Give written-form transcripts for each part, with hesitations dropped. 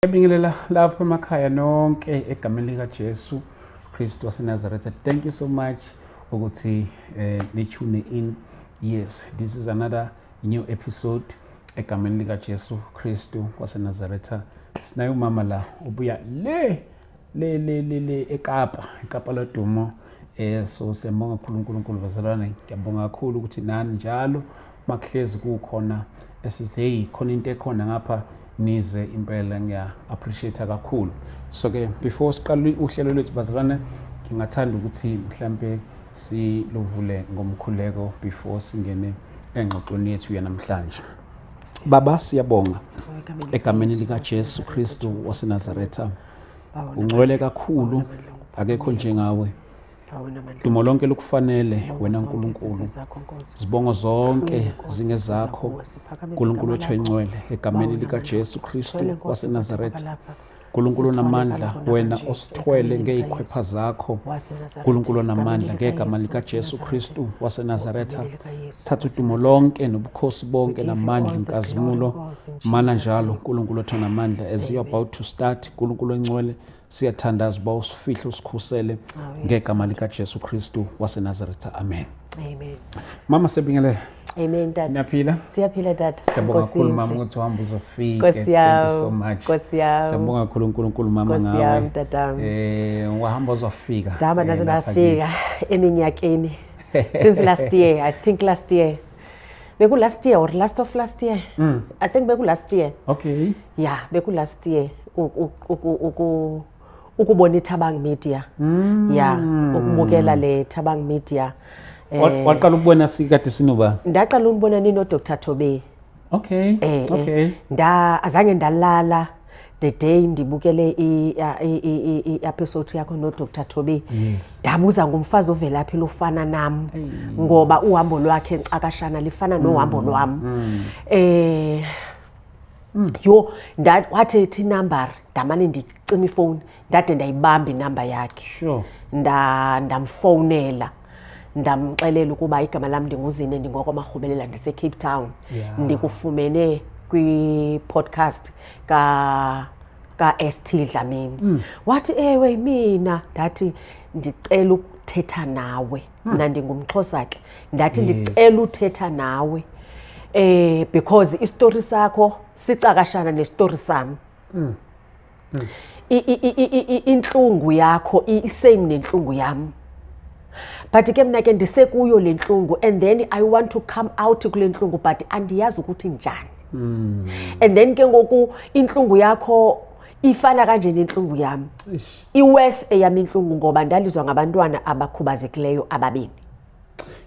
Ngiyabingelela lapho emakhaya nonke egameni likaJesu Kristu waseNazaretha. Thank you so much ukuthi ni-tune in. Yes, this is another new episode egameni likaJesu Kristu waseNazaretha. Sinaye umama la ubuya le le le le le eKapa, eKapa lodumo. So siyambonga kakhulu uNkulunkulu bazalwane, ngiyabonga kakhulu ukuthi nani njalo makuhlezi kukhona esithi hey khona into ekhona ngapha nize impela, ngiya appreciate kakhulu. So ke before siqale uhlelo lwethu bazalwane, ngingathanda ukuthi mhlambe siluvule ngomkhuleko before singene engxoxweni yethu yanamhlanje. Baba, siyabonga egameni likaJesu Kristu waseNazaretha. Ungcwele kakhulu, akekho njengawe. Dumo lonke lukufanele wena Nkulunkulu. Zibongo zonke zingezakho Nkulunkulu wethu oyingcwele, egameni likaJesu Kristu waseNazaretha. Nkulunkulu onamandla, wena osithwele ngeyikhwepha zakho, Nkulunkulu onamandla, ngegama likaJesu Kristu waseNazaretha, thatha udumo lonke nobukhosi bonke namandla inkazimulo mana njalo Nkulunkulu othu onamandla. As you are about to start, Nkulunkulu oyingcwele, siyathandaza uba usifihle usikhusele ngegama likaJesu Kristu waseNazaretha. Amen. Amen. Mama, siyabingelela. Amen tata. Niyaphila? Siyaphila tata. Siyabonga kakhulu mama ukuthi uhamba uzofika. Thank you so much. Nkosi yami. Siyabonga kakhulu uNkulunkulu mama Nkosi ngawe. yami tatami. Wahamba uzofika. Ndahamba naze Lapha ndafika kithi. eminyakeni. Since last year, I think last year. Beku last year or last of last year? I think beku last year. Okay. Yeah, beku last year. Ukubona iThabang Media. Yeah, ukubukela le Thabang Media. Waqala ukubona sikade sinoba? Ndaqala ukubona nino Dr. Tobe. Okay. Okay. Azange ndalala the day ndibukele i-episode yakho no Dr. Tobe. Yes. Ndabuza ngomfazi ovelaphi lofana nam ngoba uhambo lwakhe encakashana lifana nohambo lwam. Yo, wathi ethi number, ndamane ndicima ifowuni, ndade ndayibamba inamba yakhe. Sure. Ndamfowunela, ndamxelela ukuba igama lam ndinguZine, ndingowakwaMarhubelela, ndise Cape Town. Ndikufumene kwi-podcast ka ST Dlamini. Wathi ewe mina, ndathi ndicela ukuthetha nawe. Mna ndingumXhosa ke. Ndathi ndicela uthetha nawe. Because isitori sakho sicakashana nesitori sami. Intlungu yakho i-same nentlungu yam. But ke mna ke ndisekuyo le ntlungu, and then I want to come out kule ntlungu, but andiyazi ukuthi njani. And then ke ngoku intlungu yakho ifana kanje nentlungu yam. Eish. Iwes eyam intlungu ngoba ndalizwa ngabantwana abakhubazekileyo ababini.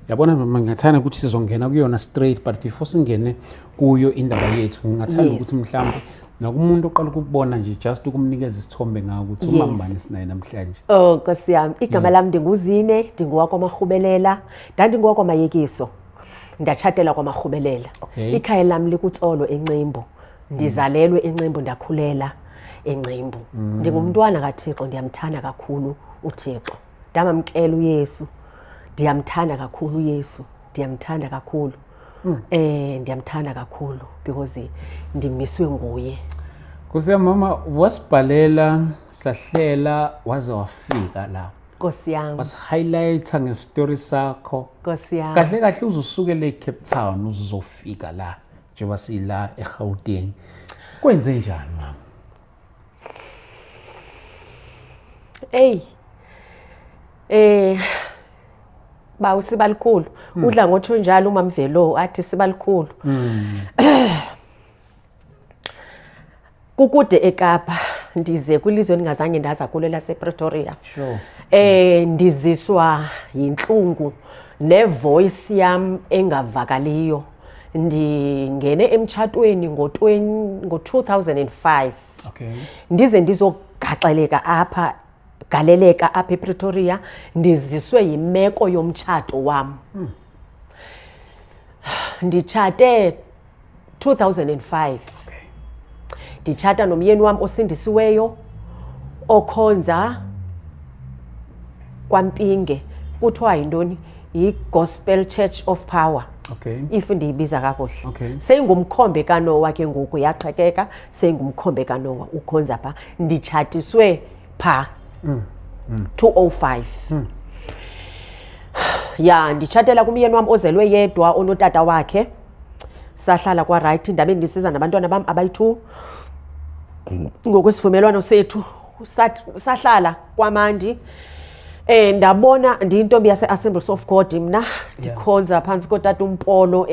Yabona mama, ngingathanda ukuthi sizongena kuyona straight, but before singene kuyo indaba yethu, ngingathanda ukuthi mhlawumbe nakumuntu oqala ukubona nje just ukumnikeza isithombe ngawo ukuthi umama bani sinaye namhlanje. Oh Nkosi yami, igama lami ndinguZine, ndingowakwaMarhubelela, ndandingowakwaMayekiso. Ndatshatela kwaMarhubelela. Okay. Ikhaya lami likuTsolo eNcembu. Ndizalelwe eNcembu, ndakhulela eNcembu. Ndingumntwana kaThixo, ndiyamthanda kakhulu uThixo. Ndamamkela uYesu. Ndiyamthanda kakhulu uYesu. Ndiyamthanda kakhulu. Ndiyamthanda kakhulu because ndimiswe nguye. Nkosi yami mama, wasibhalela sahlela waze wafika la. Nkosi yami. Wasi-highlighta ngestory sakho. Nkosi yami. Kahle kahle uzusukele eCape Town uzofika la njengoba sila eGauteng. Kwenze njani mama? Hey. Ba usibalikhulu. Udla ngothi njalo uMamvelo athi sibalikhulu. Kukude eKapa, ndize kwilizwe endingazange ndaza kulo lasePretoria. Sure. Ndiziswa yintlungu nevoice yam engavakaliyo. Ndingene emtshatweni ngo-2005. Okay. Ndize ndizogaxeleka apha, galeleka apha ePretoria, ndiziswe yimeko yomtshato wam. Nditshate 2005. Okay. Nditshata nomyeni wam osindisiweyo okhonza kwaMpinge, kuthiwa yintoni? Yi-Gospel Church of Power. If ndiyibiza kakuhle. Okay. Seyingumkhombe kaNowa ke ngoku, yaqhekeka, seyingumkhombe kaNowa, ukhonza pha. Nditshatiswe pha 205. Ya, nditshatela kumyeni wam ozelwe yedwa, onotata wakhe. Sahlala kwa-right, ndabe ndisiza nabantwana bam abayi-2 ngokwesivumelwano sethu. Sahlala kwamandi. Ndabona ndiyintombi yase-Assemblies of God mna, ndikhonza phantsi kotata uMpolo,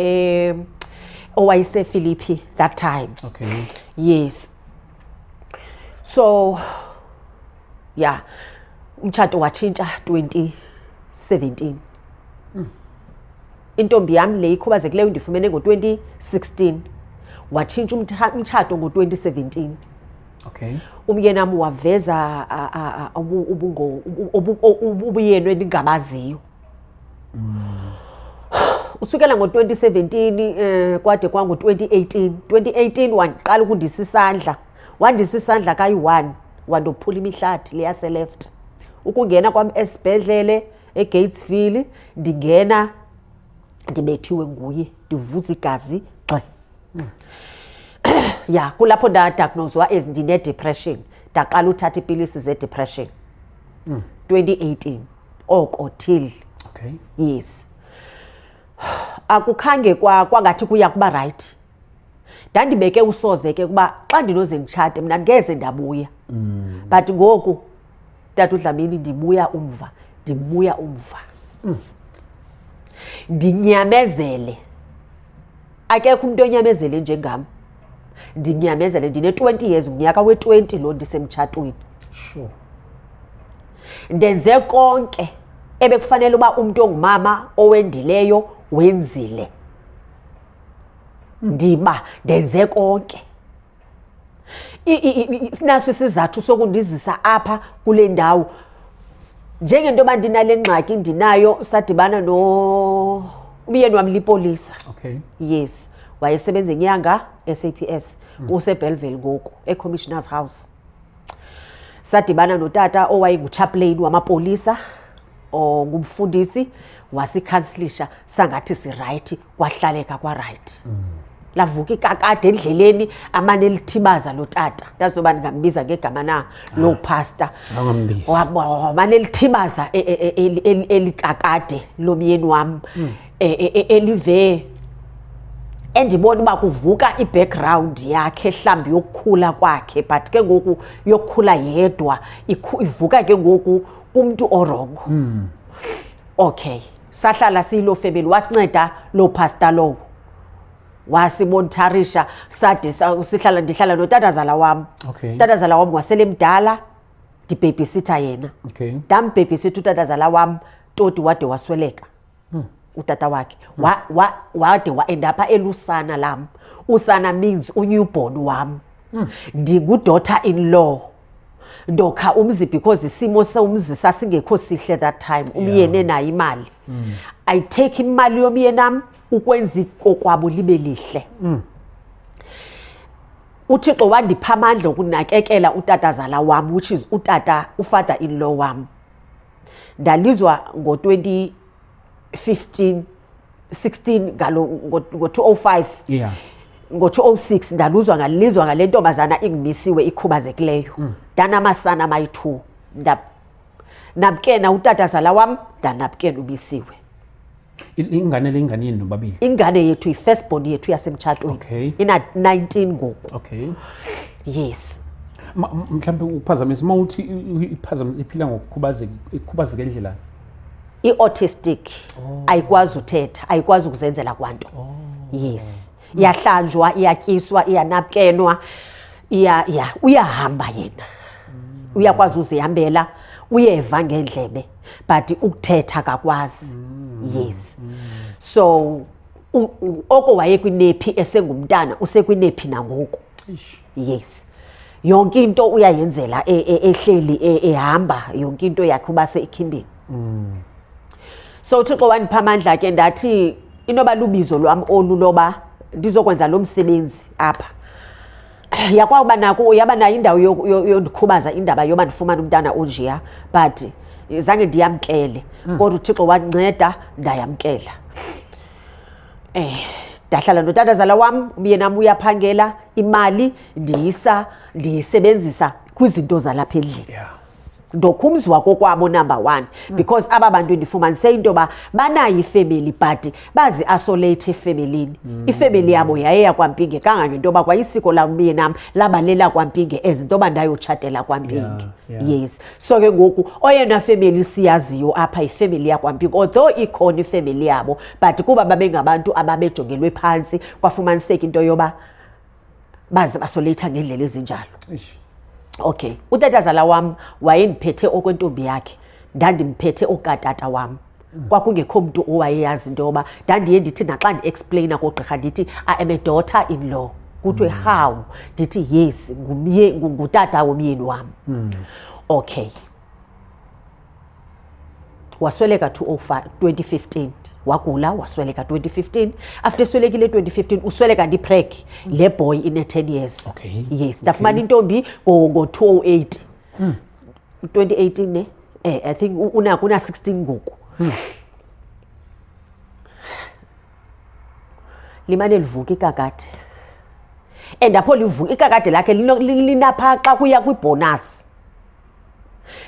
owayesePhilippi that time. Yes, so yeah, umtshato watshintsha 2017. Intombi yam le ikhubazekileyo ndifumene ngo-2016, watshintsha umtshato ngo-2017. Umyeni wam waveza ubuyena endingabaziyo. Usukela ngo-2017 kwade kwango-2018. 2018 waqala ukundisa isandla, wandisa isandla kayi-1, wandophula imihlathi leyaseleft. Ukungena kwam esibhedlele eGatesville, ndingena ndibethiwe nguye, ndivuza igazi gxe. Ya, kulapho ndadiagnoswa as ndine-depression, ndaqala uthatha iipilisi ze-depression 2018 oko till Yes, akukhange kwangathi kuya kuba right. Ndandibeke usoze ke ukuba xa ndinoze nditshate mna ndingeze ndabuya, but ngoku, tata uDlamini, ndibuya umva, ndibuya umva, ndinyamezele. Akekho umuntu onyamezele njengam. Ndinyamezele, ndine-20 years, ngunyaka we-20 lo ndisemtshatweni. Ndenze konke ebekufanele uba umntu ongumama owendileyo wenzile. Ndiba ndenze konke. Sinaso isizathu sokundizisa apha kule ndawo, njengento yoba ndinale ngxaki ndinayo. Sadibana no umyeni wam lipolisa. Yes, wayesebenza enyanga SAPS, useBellville ngoku, eCommissioner's House. Sadibana notata owayenguchaplain wamapolisa, ngumfundisi, wasicounselisha, sangathi si-right, kwahlaleka kwa-right. Lavuka ikakade endleleni, amane elithibaza lo tata. Ndazi noba ndingambiza ngegama na loo pastor. Awungambizi. Wamane elithibaza elikakade lomyeni wam, elive endibona uba kuvuka i-background yakhe mhlawumbi yokukhula kwakhe, but ke ngoku yokukhula yedwa ivuka ke ngoku kumntu o-wrong. Okay, sahlala siyiloo family. Wasinceda loo pastor lowo, wasimonitorisha sade sihlala. Ndihlala notatazala wam. Utatazala wam wasele mdala, ndibabysitha yena. Ndambabysitha utatazala wam toti wade wasweleka utata wakhe. Wade waendapha elusana lam. Usana means unewborn wam. Ndingu-daughter in law, ndokha umzi because isimo somzi sasingekho sihle that time. Umyeni enayo imali, I take imali yomyenam ukwenza ikokwabo libe lihle. UThixo wandipha amandla okunakekela utatazala wam, which is utata, ufather in law wam. Ndalizwa ngo-2015 16 ngalo ngo-205. Ngo-206 ndaluzwa, ngalizwa ngale ntombazana ingimisiwe ikhubazekileyo. Ndanamasana amayi-2, nabukena utatazala wam, ndanabukena ubisiwe. Ingane le, ingane yenu nobabili? Ingane yethu, i-firstborn yethu yasemtshatweni. Ina-19 ngoku. Yes. Mhlawumbe ukuphazamisa, uma uthi iphazamisa, iphila ngokukhubazeka, ikhubazeka endlelani? I-autistic, ayikwazi uthetha, ayikwazi ukuzenzela kwanto. Yes, iyahlanjwa, iyatyiswa, iyanapkenwa, iya ya uyahamba yena, uyakwazi uzihambela, uyeva ngendlebe, but ukuthetha akakwazi. Yes, so oko wayekwinepi esengumntana, usekwinepi nangoku. Ish. Yes, yonke into uyayenzela ehleli, ehamba, yonke into yakhe uba seikhimbini. So uThixo wandipha amandla ke, ndathi inoba lubizo lwam olu loba ndizokwenza lo msebenzi apha. Yakwawuba nako, yaba nayo indawo yondikhubaza indaba yoba ndifumane umntana onjeya, but zange ndiyamkele, kodwa uThixo wandinceda ndayamkela. Ndahlala notatazala wam, umyeni wam uyaphangela, imali ndiyisa ndiyisebenzisa kwizinto zalapha endlini. Ndokha umzi wakokwabo number one, because aba bantu ndifumanise into yoba banayo ifemeli but bazi-isolate efemelini. Ifemeli yabo yaye yakwaMpinge kangangento yoba kwayisiko lamyeni nam laba lelakwaMpinge as into yoba ndayotshatela kwaMpinge. Yes, so ke ngoku oyena femeli siyaziyo apha yifemeli yakwaMpinge, although ikhona ifemeli yabo, but kuba babengabantu ababejongelwe phantsi kwafumaniseka into yoba bazi-isolate ngendlela ezinjalo. Okay, utatazala wam wayendiphethe okwentombi yakhe, ndandimphethe okatata wam. Kwakungekho mntu owayeyazi into yoba ndandiye ndithi naxa ndi-explaina koogqirha ndithi I am a daughter in law, kuthiwe how, ndithi yes, ngutata womyeni wam. Okay, wasweleka 205 2015, wagula wasweleka 2015. After eswelekile 2015, usweleka ndipreg le boy ine-10 years. Yes, ndafumana intombi ngo-208 2018 ne, I think una 16 ngoku. Limane livuka ikakade, and apho livuka ikakade lakhe linapha xa kuya kwibhonasi.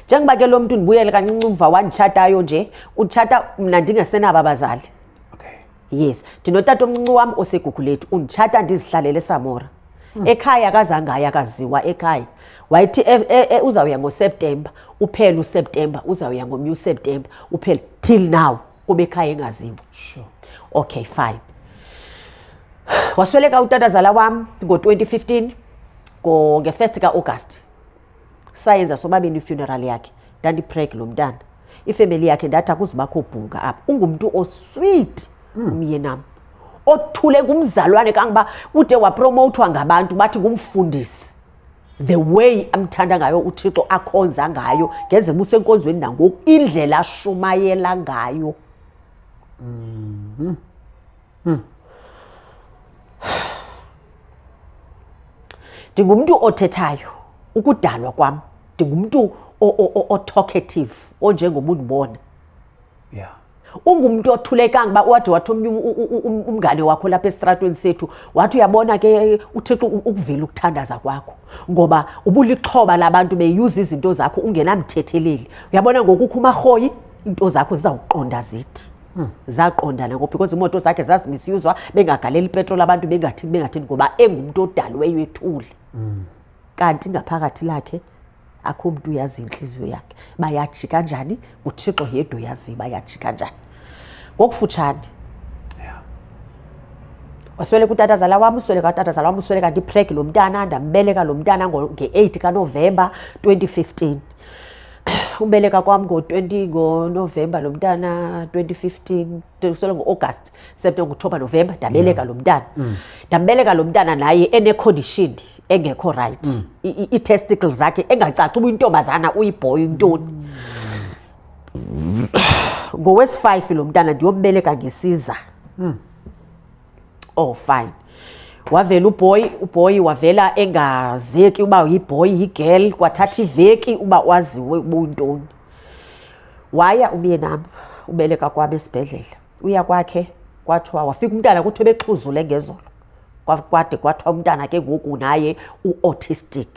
Njengoba ke lo mntu ndibuyele kancinci umva wanditshatayo nje, utshata mna ndingesenabo abazali. Yes, ndinotata omncinci wam oseGugulethu, unditshata ndizihlalele eSamora. Ekhaya akazange aye, akaziwa ekhaya. Wayethi uzawuya ngoSeptemba, uphele uSeptemba, uzawuya ngomnye uSeptemba, uphele till now kube ekhaya engaziwa. Okay, fine. Wasweleka utatazala wam ngo-2015, nge-1 ka-August. Sayenza sobabini ifuneral yakhe. Ndandipreg lo mntana. Ifemeli yakhe ndathi akuzubakho bhunga apha. Ungumntu osweet umyenam. Othule ngumzalwane kangoba ude wapromotwa ngabantu bathi ngumfundisi. The way amthanda ngayo uThixo, akhonza ngayo, ngenzeka usenkonzweni nangoku, indlela ashumayela ngayo. Ndingumntu othethayo, ukudalwa kwam. Ndingumntu o-talkative, onjengoba undibona. Ungumntu othulekanga uba wade wathi omnye umngane wakho lapha esitratweni sethu, wathi uyabona ke uThixo ukuvile ukuthandaza kwakho, ngoba ubulixhoba labantu beyuza izinto zakho ungenamthetheleli. Uyabona ngoku ukho umarhoyi, iinto zakho zizawuqonda zithi. Zaqondana ngoku because iimoto zakhe zazimisyuzwa, bengagaleli ipetroli abantu, bengathini, bengathini, ngoba engumntu odaliweyo ethule. Kanti ngaphakathi lakhe akho mntu uyazi intliziyo yakhe. Bayajika njani? UThixo yedwa uyaziyo bayajika njani. Ngokufutshane, wasweleka utatazala wam, usweleka utatazala wam, usweleka ndipreg lo mntana, ndambeleka lo mntana nge-8 kaNovemba 2015. Ubeleka kwam ngo-twenty ngoNovemba lo mntana 2015, usweleka ngo-August, September, October, November, ndabeleka lo mntana. Ndambeleka lo mntana naye ene-condition engekho right. Ii-testicles zakhe engacaci uba uyintombazana, uyiboy, intoni. Ngowesi-5 lo mntana ndiyombeleka ngesiza. Oh fine. Wavela uboy, uboy wavela engazeki uba uyiboy, yigirl, kwathatha iveki uba waziwe uba uyintoni. Waya umyenam ubeleka kwam esibhedlele. Uya kwakhe kwathiwa wafika umntana kuthiwe bexhuzule ngezolo. Kwade kwathiwa umntana ke ngoku naye u-autistic.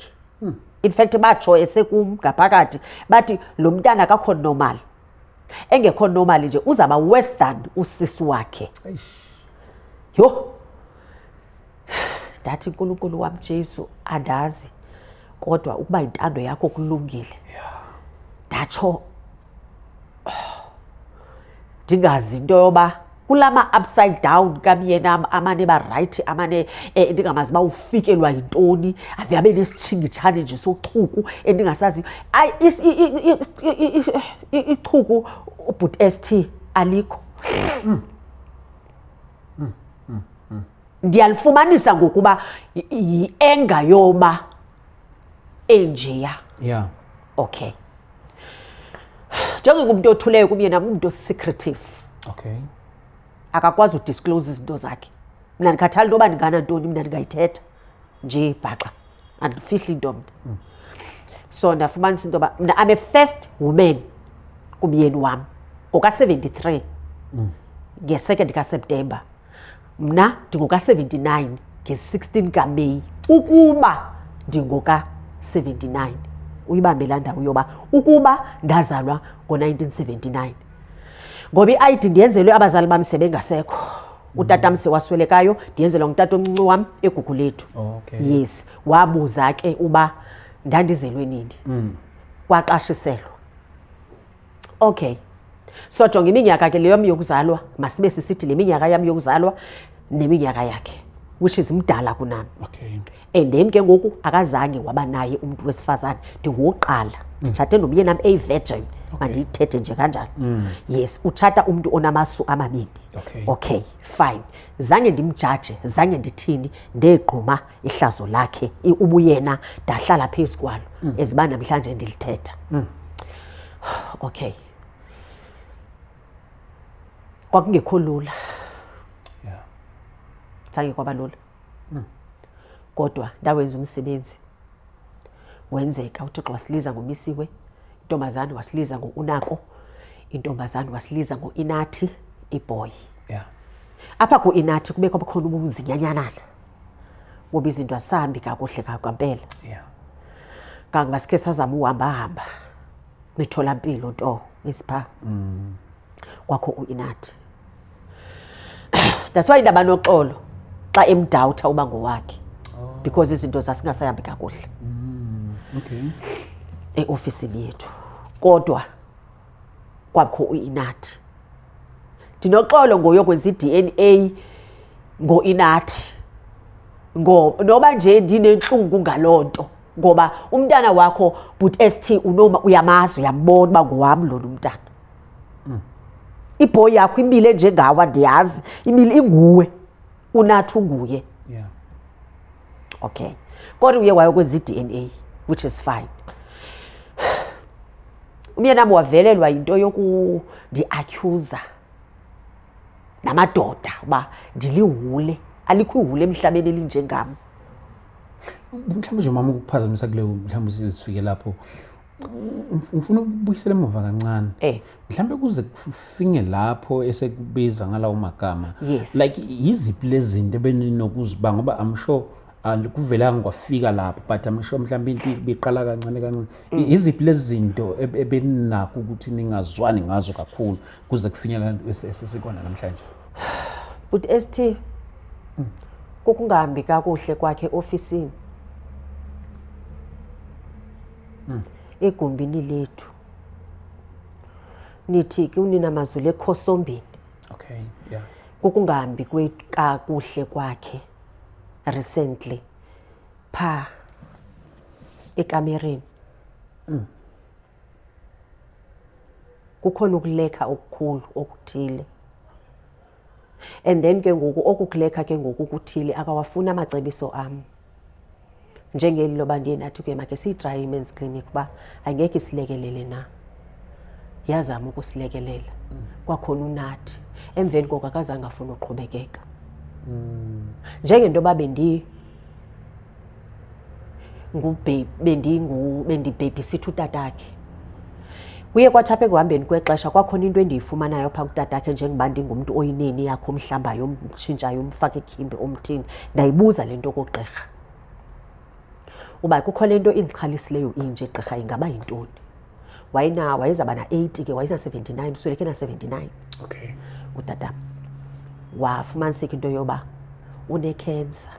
In fact batsho esekum ngaphakathi bathi lo mntana akakho normal. Engekho normal nje uzaba worse than usisi wakhe. Yho. Ndathi uNkulunkulu wam Jesu andazi kodwa ukuba intando yakho kulungile. Ndatsho ndingazi into yoba kulama upside down kamyenam amane ba right, amane ndingamazi uba ufikelwa yintoni, ave abe nesitshingitshane nje sochuku endingasaziyo. Ayi, ichuku ubhuti ST alikho. Ndiyalifumanisa ngokuba yi-anger yoba enjeya. Okay. Njengomntu othuleyo kumyena, ngumntu osecretive. Akakwazi udisclose izinto zakhe. Mna ndikhathala into yoba ndinganantoni, mna ndingayithetha nje bhaxa, andifihli into mna. So ndafumanisa into yoba mna I'm a first woman kumyeni wam ngoka-73 nge-2 kaSeptemba. Mna ndingoka-79 nge-16 kaMeyi. Ukuba ndingoka-79, uyibambe laa ndawo yoba ukuba ndazalwa ngo-1979, ngoba i-ID ndiyenzelwe abazali bam sebengasekho. Utatam sewaswelekayo, ndiyenzelwa ngutata omncinci wam eGugulethu. Yes, wabuza ke uba ndandizelwe nini. Kwaqashiselwa. Okay, so jonga iminyaka ke leyo yokuzalwa, masibe sisithi le minyaka yam yokuzalwa neminyaka yakhe, which is mdala kunam. And then ke ngoku akazange waba naye umntu wesifazane, ndingowokuqala nditshate nomyeni nam eyi-virgin. Mandiyithethe nje kanjalo. Yes, utshata umntu onamasu amabini. Okay, fine. Zange ndimjaje, zange ndithini, ndegquma ihlazo lakhe, ubuyena ndahlala phezu kwalo eziba namhlanje ndilithetha. Okay, kwakungekho lula. Zange kwaba lula, kodwa ndawenza umsebenzi, wenzeka. UThixo wasiliza ngomisiwe intombazane, wasiliza ngo-Unako intombazane, wasiliza ngo-Inathi iboy. Apha ku-Inathi kube kwabakhona ubunzinyanyanana ngoba izinto azisahambi kakuhle kwampela. Kangoba sikhe sazama uhambahamba mitholampilo nto esipha kwakho u-Inathi. That's why indaba noxolo xa emdawutha uba ngowakhe, because izinto zasingasahambi kakuhle eofisini yethu, kodwa kwakho u-Inathi. Ndinoxolo ngoyokwenza i-DNA ngo-Inathi, ngo noba nje ndinentlungu ngaloo nto, ngoba umntana wakho, but st unoma uyamazi, uyambona uba ngowam lona umntana. Ibhoyi yakho imile njengawa, ndiyazi imile inguwe, uNathi unguye. Okay, kodwa uye wayokwenza i-DNA, which is fine. Umyenam wavelelwa yinto yokundi-accusa namadoda uba ndilihule, alikho ihule emhlabeni elinjengam. Mhlawumbe nje mama, ukuphazamisa kuleyo, mhlawumbe sifike lapho, ngifuna ukubuyisela emuva kancane. Mhlawumbe kuze kufinye lapho esekubiza ngalawo magama, like yiziphi lezi zinto ebeninokuzibanga? Ngoba I'm sure kuvelanga kwafika lapho, but I'm sure mhlawumbe into ibiqala kancane kancane. Yiziphi lezi zinto ebeninakho ukuthi ningazwani ngazo kakhulu kuze kufinyelela esesikona namhlanje? But st kukungahambi kakuhle kwakhe eofisini, egumbini lethu, nithi ke unina mazulu ekhosombini. Kukungahambi kakuhle kwakhe recently pha ekamereni, kukhona ukulekha okukhulu okuthile, and then ke ngoku okukulekha ke ngoku kuthile, akawafuni amacebiso am njengeli loba ndiye ndathi kuye makhe siyitraye i-men's clinic uba angekhe isilekelele na. Yazama ukusilekelela, kwakhona uNathi emveni koko akazange afuna uqhubekeka njengento yoba bendibhebhisitha utatakhe. Kuye kwathi apha ekuhambeni kwexesha kwakhona into endiyifumanayo phaa kutatakhe, njengoba ndingumntu oyineni yakho, omhlambayo, omtshintshayo, omfaka ikhimbi, omthini. Ndayibuza le nto kogqirha uba kukho le nto indixhalisileyo inje, gqirha, ingaba yintoni? Wayena wayezawuba na-80 ke, wayena-79, usweleke na-79. Utata wafumaniseka into yoba unekhensa,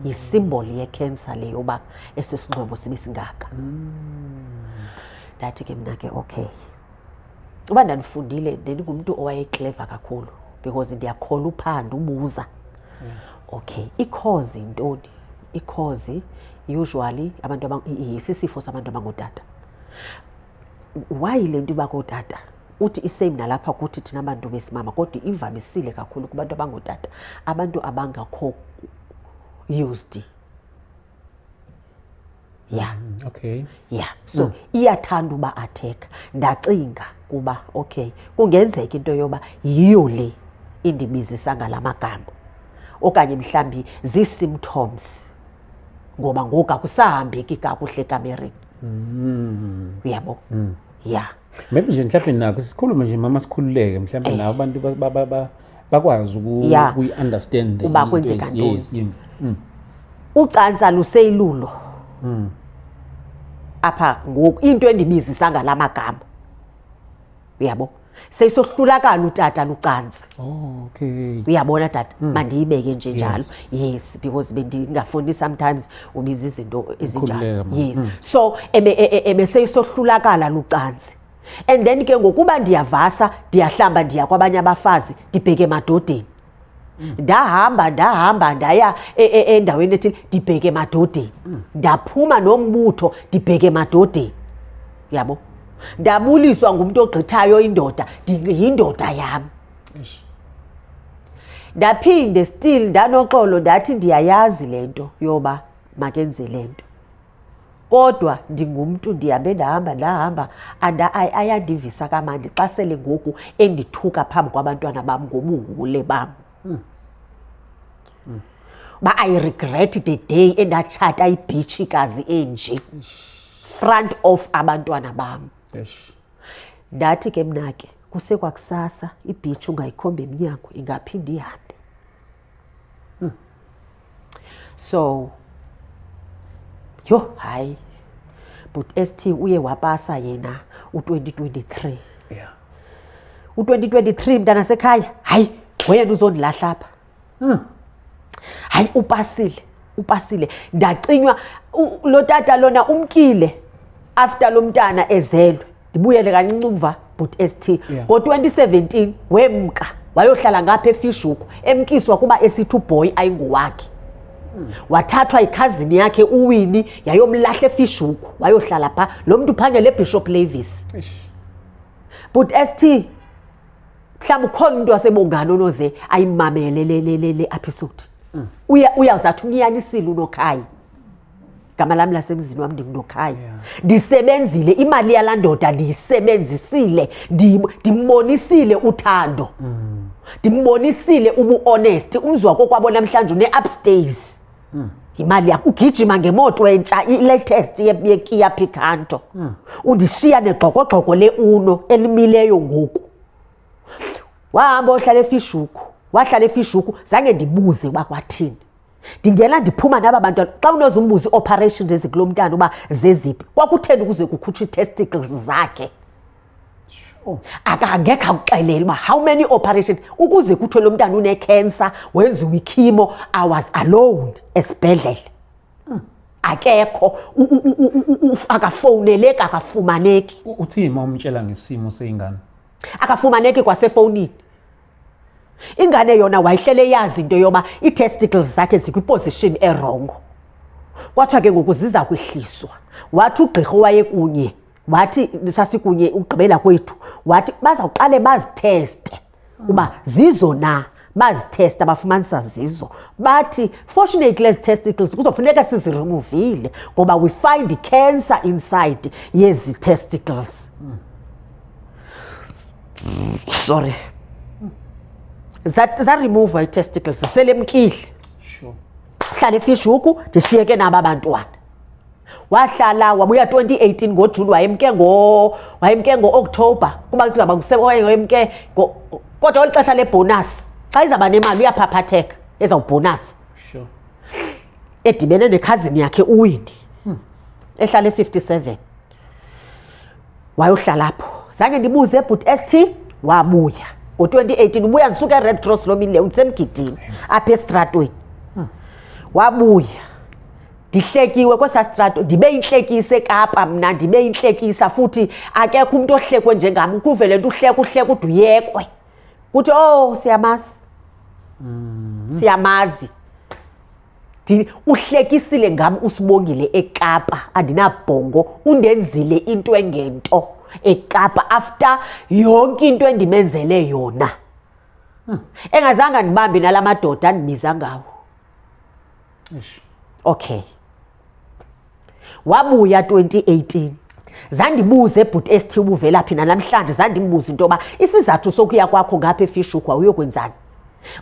yisimboli yekhensa le yoba eso sinxwebo sibe singaka. Ndathi ke mna ke okay, uba ndandifundile, ndingumntu owayekleva kakhulu because ndiyakholwa uphanda, ubuza. Okay, i-cause yintoni? I-cause usually abantu sisifo sabantu abangootata. Why le nto iba kootata? Uthi isame nalapha kuthi thina bantu besimama, kodwa ivamisile kakhulu kubantu abangootata, abantu abangakho used, yeah. Yeah, so iyathanda uba atheka. Ndacinga kuba okay, kungenzeka into yoba yiyo le indibizisa ngala magama, okanye mhlawumbi zii-symptoms, ngoba ngoku akusahambeki kakuhle ekamereni, uyabo, ya. Maybe nje mhlawumbe nakho sikhulume nje mama, sikhululeke mhlawumbe nabo abantu Bakwazi Yeah. ukuyi-understand Uba into kwenzeka ntoni. Yes, yeah. Ucantsi aluseyilulo apha ngoku, into endibizisa ngala magama, uyabo, seyisohlulakala utata lucantsi. Oh, okay. Uyabona tata, mandiyibeke nje njalo. Yes. Yes, because bendingafuni sometimes ubiza izinto ezinjalo. Khululeka, ma. Yes, so ebeseyisohlulakala lucantsi, and then ke ngokuba ndiyavasa, ndiyahlamba, ndiya kwabanye abafazi, ndibheke emadodeni. Ndahamba, ndahamba, ndaya endaweni ethile, ndibheke emadodeni. Ndaphuma nombutho, ndibheke emadodeni, yabo. Ndabuliswa ngumntu ogqithayo, indoda, yindoda yam. Eish. Ndaphinde still ndanoxolo, ndathi ndiyayazi le nto yoba makenze le nto, kodwa ndingumntu, ndihambe, ndahamba, ndahamba, ayandivisa kamandi xa sele ngoku endithuka phambi kwabantwana bam ngobuhule bam, uba I regret the day endatshata ibhitshikazi enje front of abantwana bam. Eish. Ndathi ke mna ke, kusekwakusasa, ibhitshi ungayikhomba emnyango, ingaphinde ihambe. So yho, hayi, but ST uye wapasa yena u-2023. U-2023, mntana sekhaya, hayi, ngoyena uzondilahla apha. Hayi, upasile, upasile. Ndacinywa lo tata lona umkile after lo mntana ezelwe. Ndibuyele kancinci umva, but ST. Ngo-2017 wemka, wayohlala ngapha eFish Hoek, emkiswa kuba esithi uboy ayinguwakhe. Wathathwa ikhazini yakhe uWinnie, yayomlahla eFish Hoek, wayohlala phaa. Lo mntu uphangela eBishop Lavis. Eish. But ST, mhlawumbi ukhona umntu waseBongani onoze ayimamele le episode. Uyawuzathi unyanisile uNokhayi. Gama lami lasemzini wami ndinguNokhayi. Ndisebenzile, imali yalaa ndoda ndiyisebenzisile, ndimbonisile uthando. Ndimbonisile ubu-honest. Umzi wakokwabo namhlanje une-upstairs. Imali yakho, ugijima ngemoto entsha, i-latest yeKia Picanto. Undishiya negxokogxoko le-Uno elimileyo ngoku. Wahamba ohlala eFish Hoek, wahlala eFish Hoek, zange ndibuze uba kwathini. Ndingena ndiphuma naba bantwana, xa unoze umbuze ii-operations ezikulo mntana uba zeziphi, kwakutheni ukuze kukhutshwe ii-testicles zakhe? Akangekho akuxelele uba how many operations ukuze kuthiwe lo mntana une-cancer, wenziwa ichemo. I was alone esibhedlele. Akekho, akafowuneleki, akafumaneki. Uthini uma umtshela ngesimo seyingane? Akafumaneki kwasefowunini. Ingane yona wayihlele yazi into yoba ii-testicles zakhe zikwiposition e-wrong. Kwathiwa ke ngoku ziza kwehliswa. Wathi ugqirha owayekunye, wathi sasikunye ukugqibela kwethu, wathi bazawuqale bazitheste uba zizo na. Bazithesta, bafumanisa zizo. Bathi fortunately ezi testicles kuzofuneka siziremuvile ngoba we find cancer inside yezi testicles. Sorry. Zaremova ii-testicles, selemkile. Hlala eFish Hoek, ndishiyeke naba bantwana. Wahlala, wabuya 2018 ngoJuni, wayemke ngo-October, kuba kuzawuba wayemke ngo, kodwa olu xesha lebonus, xa izawuba nemali uyaphaphatheka ezawubhonasa. Edibene nekhazini yakhe uWinnie, ehlala e-57. Wayohlala apho. Zange ndibuze, but ST wabuya. Ngo-2018 ubuya, ndisuka eRed Cross loo mini leyo, ndisemgidini apha esitratweni. Wabuya. Ndihlekiwe kwesaa sitrato, ndibe intlekisa eKapa mna, ndibe intlekisa futhi akekho umntu ohlekwe njengam. Ukuve le nto uhleka, uhleka ude uyekwe. Kuthi, oh, siyamazi. Siyamazi. Uhlekisile ngam uSibongile eKapa, andinabhongo, undenzile into engento eKapa after yonke into endimenzele yona. Engazange andibambe nala madoda andibiza ngawo. Eish. Okay. Wabuya 2018. Zandibuze bhuti ST ubuvela phi, namhlanje zandimbuza into yoba isizathu sokuya kwakho ngapha eFish Hoek wawuyokwenzani.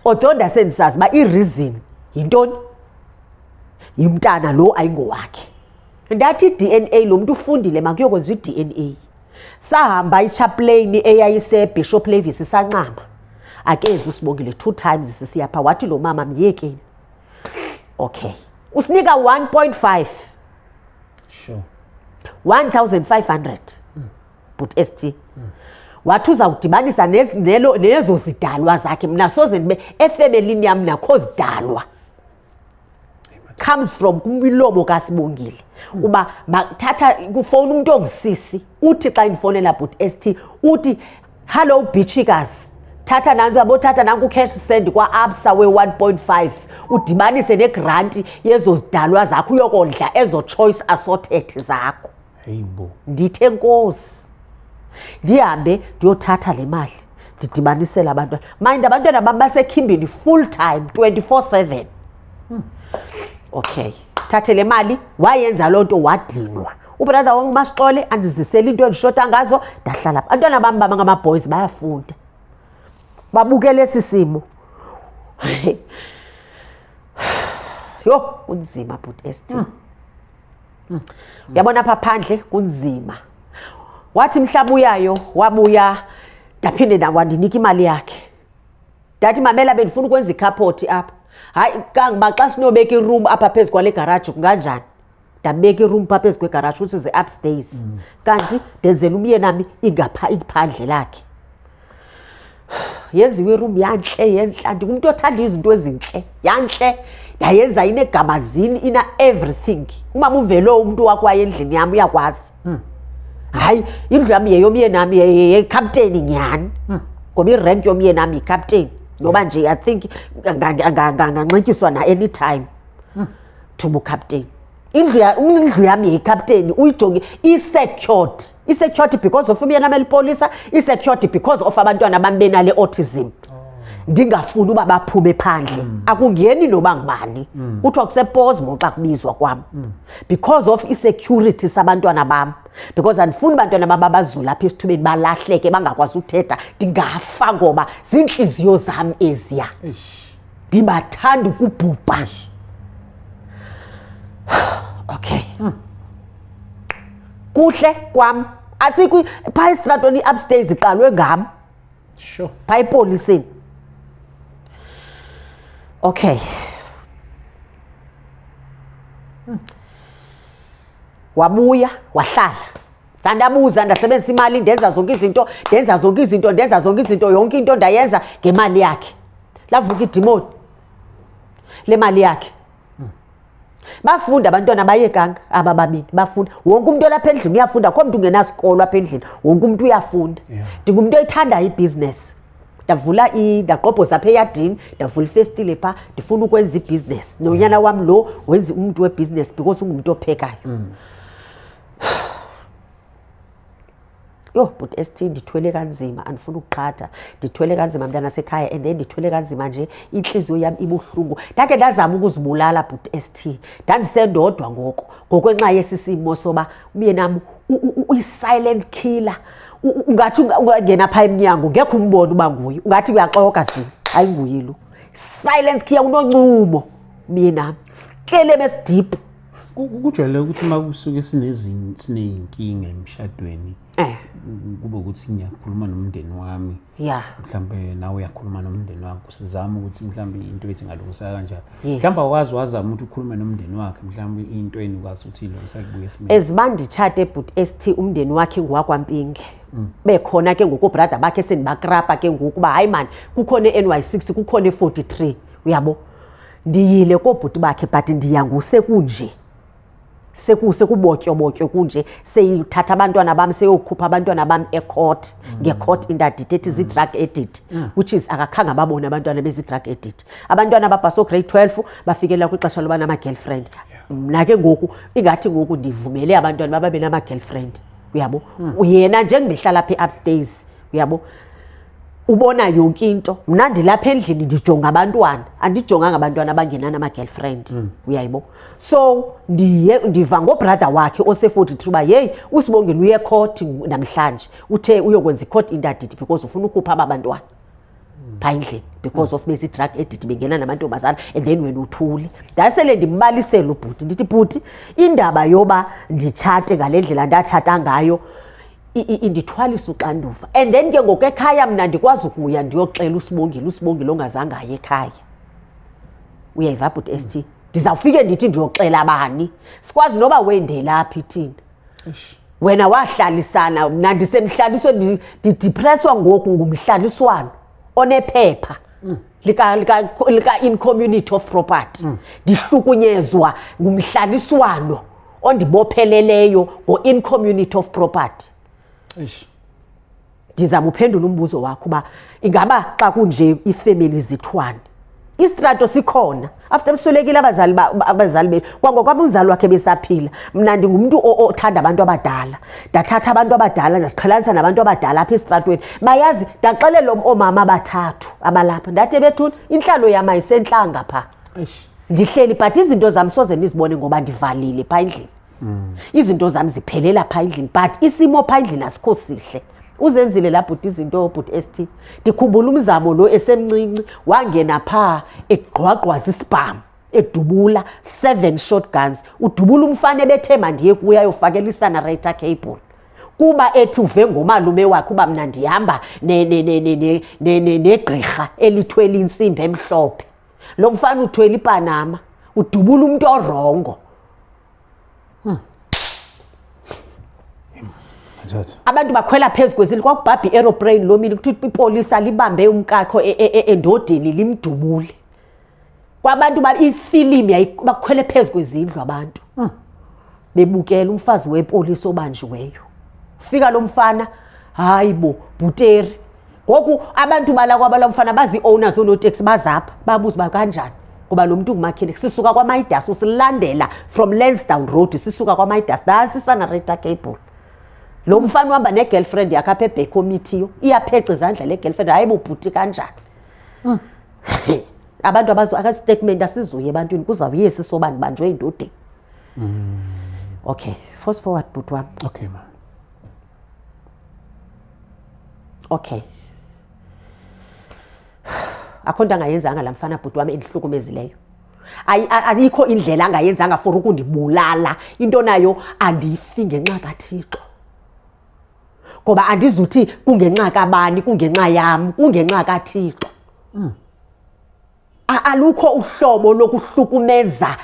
Although ndasendisazi uba i-reason yintoni? Yimntana lo ayingowakhe. Ndathi i-DNA, lo mntu ufundile, makuyokwenziwa i-DNA. Sahamba ichaplain eyayise Bishop Lavis, sancama. Akezi uSibongile 2 times sisiya pha, wathi lo mama myekeni. Okay, usinika 1.5. Sure. 1500. But ST wathi uzawudibanisa nezo zidalwa zakhe. Mna soze ndibe efemelini yam nakho zidalwa. Comes from kumlomo kaSibongile. Uba thatha kufowuna umuntu ongusisi, uthi xa indifonela but ST uthi hello bitchikazi, thatha nantsi yabo, thatha nanku cash send kwa-Absa we-1.5 udibanise negranti yezo zidalwa zakho uyokondla ezo choice assorted zakho. Hey bo. Ndithe nkosi, ndihambe ndiyothatha le mali ndidibanisele abantwana. Mind abantwana bam basekhimbini full time 24/7. Okay, thathe le mali, wayenza loo nto wadinwa. Ubrother wam uMasixole andizisele into endishota ngazo, ndahlala apha. Abantwana bam bangama-boys bayafunda, babukele esi simo. Yho, kunzima bhuti ST. Uyabona apha phandle kunzima. Wathi mhla buyayo, wabuya ndaphinde wandinika imali yakhe. Ndathi mamela, bendifuna ukwenza ikhaphothi apha. Hayi, kangoba xa sinobeka iroom apha phezu kwale garaji kunganjani? Ndabeka iroom pha phezu kwegaraji, which is upstairs. Kanti ndenzela umyenami iphandle lakhe. Yenziwe iroom yantle, yentle. Ndingumntu othanda izinto ezintle, yantle. Ndayenza inegamazini, ina everything. Umama uvele umntu wakwaye endlini yam uyakwazi. Hayi, indlu yam yeyomyenami, yekapteni nyhani. Ngoba irank yomyenami yikapteni. Noba nje I think anganxityiswa na anytime to bukapteni. Indlu yam yeyikapteni, uyijonge i-secured. I-secured because of umyenami elipolisa, i-secured because of abantwana bam benale autism. Ndingafuni uba baphume phandle. Akungeni noba ngubani. Kuthiwa kusePosmo xa kubizwa kwam. Because of i-security sabantwana bam. Because andifuni bantwana bam abazula apha esithubeni balahleke bangakwazi uthetha. Ndingafa ngoba ziintliziyo zam eziya. Ndibathanda ukubhubha. Okay. Kuhle kwam. Asikwi phaa esitratweni i-upstairs iqalwe ngam. Sure. Phaa epoliseni. Okay. Wabuya wahlala. Sandabuza, ndasebenzisa imali, ndenza zonke izinto, ndenza zonke izinto, ndenza zonke izinto, yonke into ndayenza ngemali yakhe. Lavuka idimoni le mali yakhe. Bafunda abantwana bayekanga aba babini, bafunda. Wonke umuntu olapha endlini uyafunda, akho mntu ungenasikolo apha endlini, wonke umuntu uyafunda. Ndingumntu oyithandayo ibhizinesi. Ndavula ndagqobhoza apha eyadini, ndavula ifestile phaa, ndifuna ukwenza ibhizinesi. Nonyana wam lo wenza umntu webhizinesi because ungumntu ophekayo. Yho, bhuti ST, ndithwele kanzima, andifuni ukuqhatha. Ndithwele kanzima mntana sekhaya, and then ndithwele kanzima nje, intliziyo yam ibuhlungu. Ndakhe ndazama ukuzibulala bhuti ST. Ndandisendodwa ngoko, ngokwenxa yesi simo soba umyenam uyi-silent killer. Ungathi ungangena phaa emnyango ngekho umbone uba nguye, ungathi uyaxoka zini, ayinguye lo. Silent killer, unoncumo umyenam, sikeleme esidiphu. Kujwayele ukuthi uma kusuke sineyinkinga emshadweni, kube ukuthi ngiyakhuluma nomndeni wami. Mhlambe nawe uyakhuluma nomndeni wakho, sizama ukuthi mhlambe into ethi ingalungiseka kanjani. Mhlambe awukwazi wazama ukuthi ukhulume nomndeni wakhe, mhlambe into enikwazi ukuthi ilungiseke kubuye esimeni. As banditshate bhuti ST, umndeni wakhe ngowakwaMpinge. Bekhona ke ngoku obrother bakhe sendibakrapa ke ngoku uba hayi man, kukhona e-NY6, kukhona e-43, uyabo. Ndiyile koobhuti bakhe but ndiya ngosekunje. Sekubotyobotyo kunje, seyithatha abantwana bam, seyokhupha abantwana bam ecourt, ngecourt interdict ethi zii-drug addict, which is akakhange ababone abantwana bezi-drug addict. Abantwana ababhasa grade 12 bafikelela kwixesha loba nama-girlfriend. Mna ke ngoku ingathi ngoku ndivumele abantwana babe nama-girlfriend, uyabo. Yena njengoba apha e-upstairs, uyabo, ubona yonke into. Mna ndilapha endlini ndijonga abantwana, andijonganga abantwana abangena nama-girlfriend, uyayibo. So ndiva ngobrother wakhe ose-43 uba yeyi uSibongile uye ecourt namhlanje, uthe uyokwenza i-court interdict because ufuna ukhupha aba bantwana phaa endlini because of bezi-drug addict bengena namantombazana, and then wena uthule. Ndasele ndimbalisela ubhuti, ndithi bhuti, indaba yoba nditshate ngale ndlela ndatshata ngayo Indithwalisa uxanduva. And then ke ngoku ekhaya mna ndikwazi ukuya ndiyoxela uSibongile, uSibongile ongazange aye ekhaya. Uyayiva bhuti ST? Ndizawufike ndithi ndiyoxela bani? Sikwazi noba wendelaphi thina. Wena wahlalisana, mna ndisemhlalisweni, ndidepresswa ngoku ngumhlaliswano onephepha lika in community of property. Ndihlukunyezwa ngumhlaliswano ondibopheleleyo ngo-in community of property. Ndizama uphendula umbuzo wakho uba ingaba xa kunje ifemeli zithwane. Istrato sikhona after beswelekile abazali bethu, kwangokwam umzali wakhe besaphila. Mna ndingumntu othanda abantu abadala, ndathatha abantu abadala ndaziqhelanisa nabantu abadala apha esitratweni, bayazi. Ndaxelela oomama abathathu abalapha, ndathi bethuni intlalo yam ayisentlanga phaa. Ndihleli but izinto zam soze nizibone ngoba ndivalile phaa endlini. Izinto zam ziphelela phaa endlini, but isimo phaa endlini asikho sihle. Uzenzile laa bhuti izinto, bhuti ST. Ndikhumbula umzamo lo esemncinci wangena phaa egqwagqwaza isibhamu, edubula 7 shotguns, udubula umfana ebethe mandiye kuye ayofakela isanarator cable, kuba ethi uve ngomalume wakhe uba mna ndihamba negqirha elithwele intsimbi emhlophe. Lo mfana uthwele iPanama, udubula umntu orongo. Abantu bakhwela phezu kwezindlu, kwakubhabha i-aeroplane loo mini, kuthiwa ipolisa libambe umkakho endodeni limdubule. Kwabantu ifilimu bakhwele phezu kwezindlu abantu. Bebukela umfazi wepolisa obanjiweyo. Fika lo mfana, hayi bo, bhuteri. Ngoku abantu bala kwabala mfana bazi-owners oonoteksi bazapha, babuza uba kanjani. Ngoba lo mntu ngumakhene, sisuka kwaMidas, usilandela from Lansdowne Road, sisuka kwaMidas, nantsi isanareta cable. Lo mfana uhamba ne-girlfriend yakhe apha ebhekho omithiyo, iyapheca izandla le girlfriend, hayi bo bhuti kanjani. Abantu abazo, aka-statement asizuye ebantwini, kuzawuye sisoba ndibanjwe endodeni. Okay, fast forward bhuti wam. Okay, ma. Okay. Akho nto angayenzanga laa mfana bhuti wam endihlukumezileyo. Ayikho indlela angayenzanga for ukundibulala. Into nayo andifi ngenxa kaThixo. Ngoba andizuthi kungenxa kabani, kungenxa yam, kungenxa kaThixo. Alukho uhlobo lokuhlukumeza,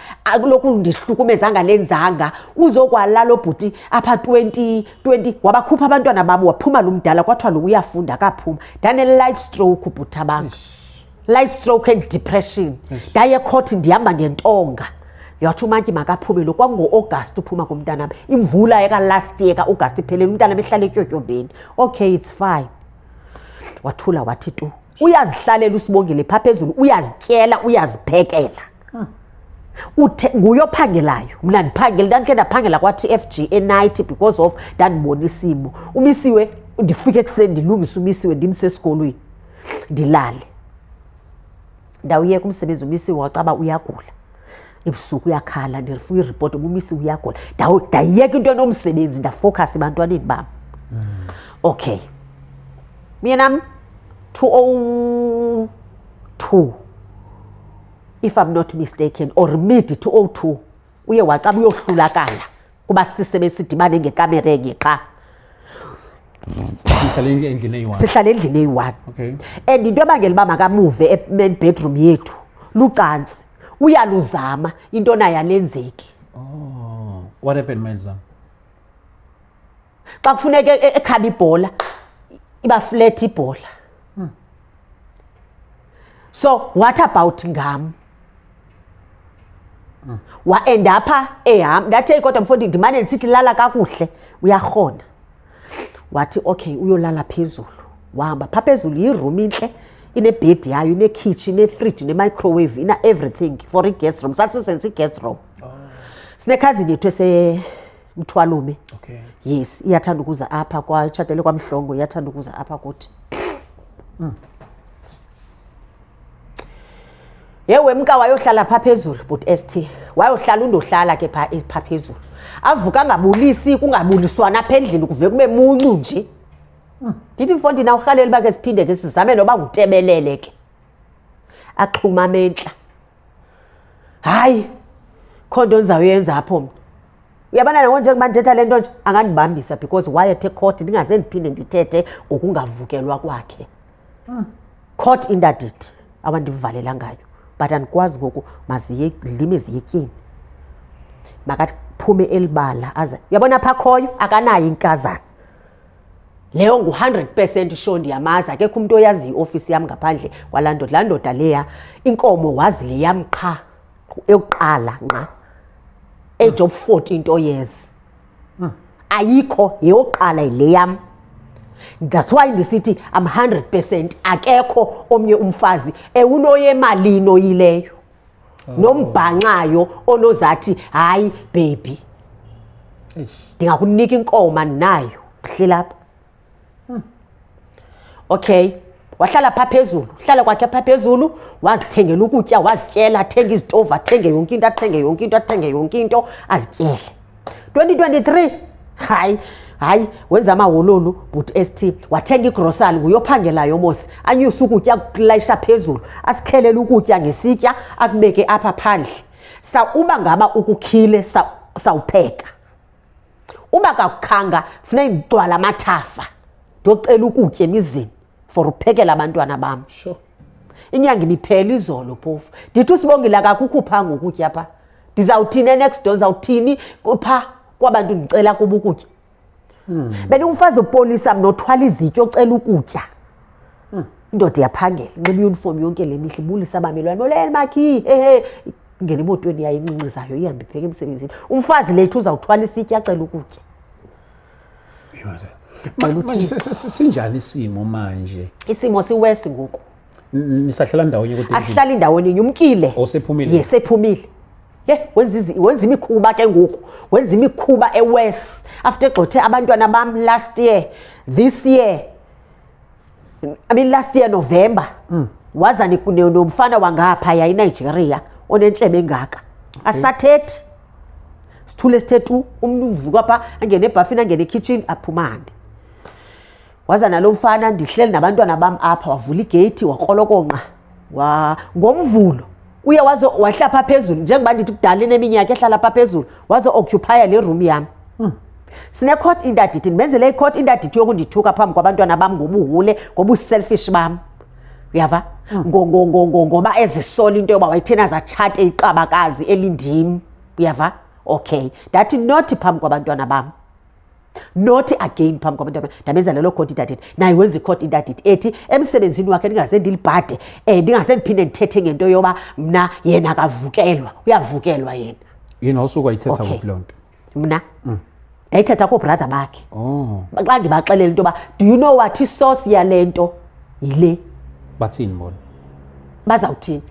lokundihlukumeza angalenzanga. Uzokwala lo bhuti apha 2020, wabakhupha abantwana babo, waphuma lo mdala, kwathiwa lo uyafunda, akaphuma. Ndane-light stroke bhuti abanga. Light stroke and depression. Ndaye ekhoti ndihamba ngentonga. Yathi umantyi makaphume lo, kwakungo-August uphuma komntanam. Imvula eka last year ka-August iphelele, umntanam ehlala etyotyombeni. Okay, it's fine. Wathula wathi tu. Uyazihlalela uSibongile phaa phezulu, uyazityela, uyaziphekela. Uthe nguye ophangelayo. Mna ndiphangela, ndandikhe ndaphangela kwa-TFG enight because of ndandibona isimo. Umisiwe, ndifike ekuseni ndilungise umisiwe, ndimse esikolweni, ndilale. Ndawuyeka umsebenzi, umisiwe wacaba uyagula. Ebusuku uyakhala, ndifuna iripoti uba umisiwe uyagula. Ndayiyeka into enomsebenzi, ndafocus ebantwaneni bam. Okay. Myenam, 202, if I'm not mistaken, or mid 202, uye wacaba uyohlulakala kuba sisebe sidibane ngekamera enye qha. Sihlale endlini eyi-one. Sihlale endlini eyi-one. Okay. And into ebangela uba makamuve e-main bedroom yethu lucantsi. Uyaluzama, into nayo alenzeki. Oh, what happened mayelizama? Xa kufuneka ekhaba ibhola, iba flat ibhola. So what about ngam? Wa-end apha ehamba. Ndathi, hey, kodwa mfondini, ndimane ndisithi lala kakuhle, uyarhona. Wathi okay, uyolala phezulu. Wahamba phaa phezulu, yiroom intle, inebhedi yayo, inekhitshi, inefriji, ne-microwave, ina everything for i-guest room. Sasisenza i-guest room. Sinekhazini yethu esemthwalume. Okay. Yes, iyathanda ukuza apha, itshatele kwaMhlongo, iyathanda ukuza apha kuthi. Ye wemka wayohlala phaa phezulu, bhuti ST. Wayohlala undohlala ke phaa phezulu. Avuka angabulisi, kungabuliswana apha endlini, kuve kube muncu nje. Ndithi mfondini awurhaleli uba ke siphinde ke sizame noba ngutebelele ke. Axhuma amentla. Hayi, kho nto ndizawuyenza apho mna. Uyabona nango njengoba ndithetha le nto nje angandibambisa because wayethe court ndingaze ndiphinde ndithethe ngokungavukelwa kwakhe. Court interdict awandivalela ngayo, but andikwazi ngoku, maziye lime ziyetyeni, makathi phume elibala aze. Uyabona phaa khoyo akanayo inkazana leyo, ngu-100% sure, ndiyamazi. Akekho umntu oyaziyo iofisi yam ngaphandle kwalaa ndoda. Laa ndoda leya inkomo wazi le yam qha eyokuqala nqa, age of 14 to years, ayikho, yeyokuqala yile yam. That's why ndisithi I'm 100% akekho omnye umfazi ewunoyemalini oyileyo nombhanxayo onozathi hayi baby. Eish. Ndingakunika inkomo, andinayo, ndihleli apha. Okay, wahlala phaa phezulu, hlala kwakhe phaa phezulu, wazithengela ukutya, wazityela, athenge izitovu, athenge yonke into, athenge yonke into, athenge yonke into, azityele. 2023, hayi hayi, wenza amawololu bhuti st, wathenga igrosari, nguyophangelayo mos, anyuse ukutya, kulayisha phezulu, asikhelele ukutya ngesitya, akubeke apha phandle. Sa uba ngaba ukukhile sawupheka, uba kakukhanga funeka ndigcwala amathafa ndiyocela ukutya emizini for uphekela abantwana bam. Inyanga ibiphela izolo phofu. Ndithi uSibongile akakukhuphanga ukutya phaa, ndizawuthini e-next door? Ndizawuthini phaa kwabantu ndicela kuba ukutya? Bendingumfazi upolisa mna othwala izitya ocela ukutya. Indoda iyaphangela, inxiba iyunifomu yonke le mihla, ibulisa abamelwane, molweni makhi, hehe, ingena emotweni yayo incincizayo, ihambe ipheka emsebenzini. Umfazi lethu uzawuthwala isitya acela ukutya. Manje sinjani isimo manje? Isimo siwesi ngoku. Nisahlala ndawonye kodwa? Asihlali ndaweni inye, umkile. Oh, sephumile? Ye, sephumile. Ye, wenza imikhuba ke ngoku, wenza imikhuba ewes after egxothe abantwana bam last year, this year, I mean last year November. Waza nomfana wangaphaya iNigeria onentshebe engaka. Asathethi, sithule sithe tu. Umntu uvuka pha, angene ebhafini, angene ekhitshini, aphuma ahambe. Waza nalo mfana, ndihleli nabantwana bam apha, wavula igeyithi, wakrolokonqa wa ngomvulo uye wazo wahlala pha phezulu. Njengoba ndithi kudala eneminyaka ehlala pha phezulu, wazo-occupya le room yam. Sine-court interdict, ndimenzele i-court interdict yokundithuka phambi kwabantwana bam ngobuhule, ngobuselfish bam, uyava? Ngoba ezisola into yoba wayetheni azatshate iqabakazi elindim, uyava? Okay, ndathi not phambi kwabantwana bam, not again phambi kwabantwana bam. Ndamenza lelo court interdict, naye wenza i-court interdict ethi emsebenzini wakhe ndingaze ndilibhade, ndingaze ndiphinde ndithethe ngento yoba mna yena akavukelwa, uyavukelwa yena. Yena wasuke wayithetha Okay. kuphi loo nto? Mna ndayithetha koobrother bakhe. Oh. Xa ndibaxelela into yoba do you know what, isource yale nto yile. Bathini bona? Bazawuthini?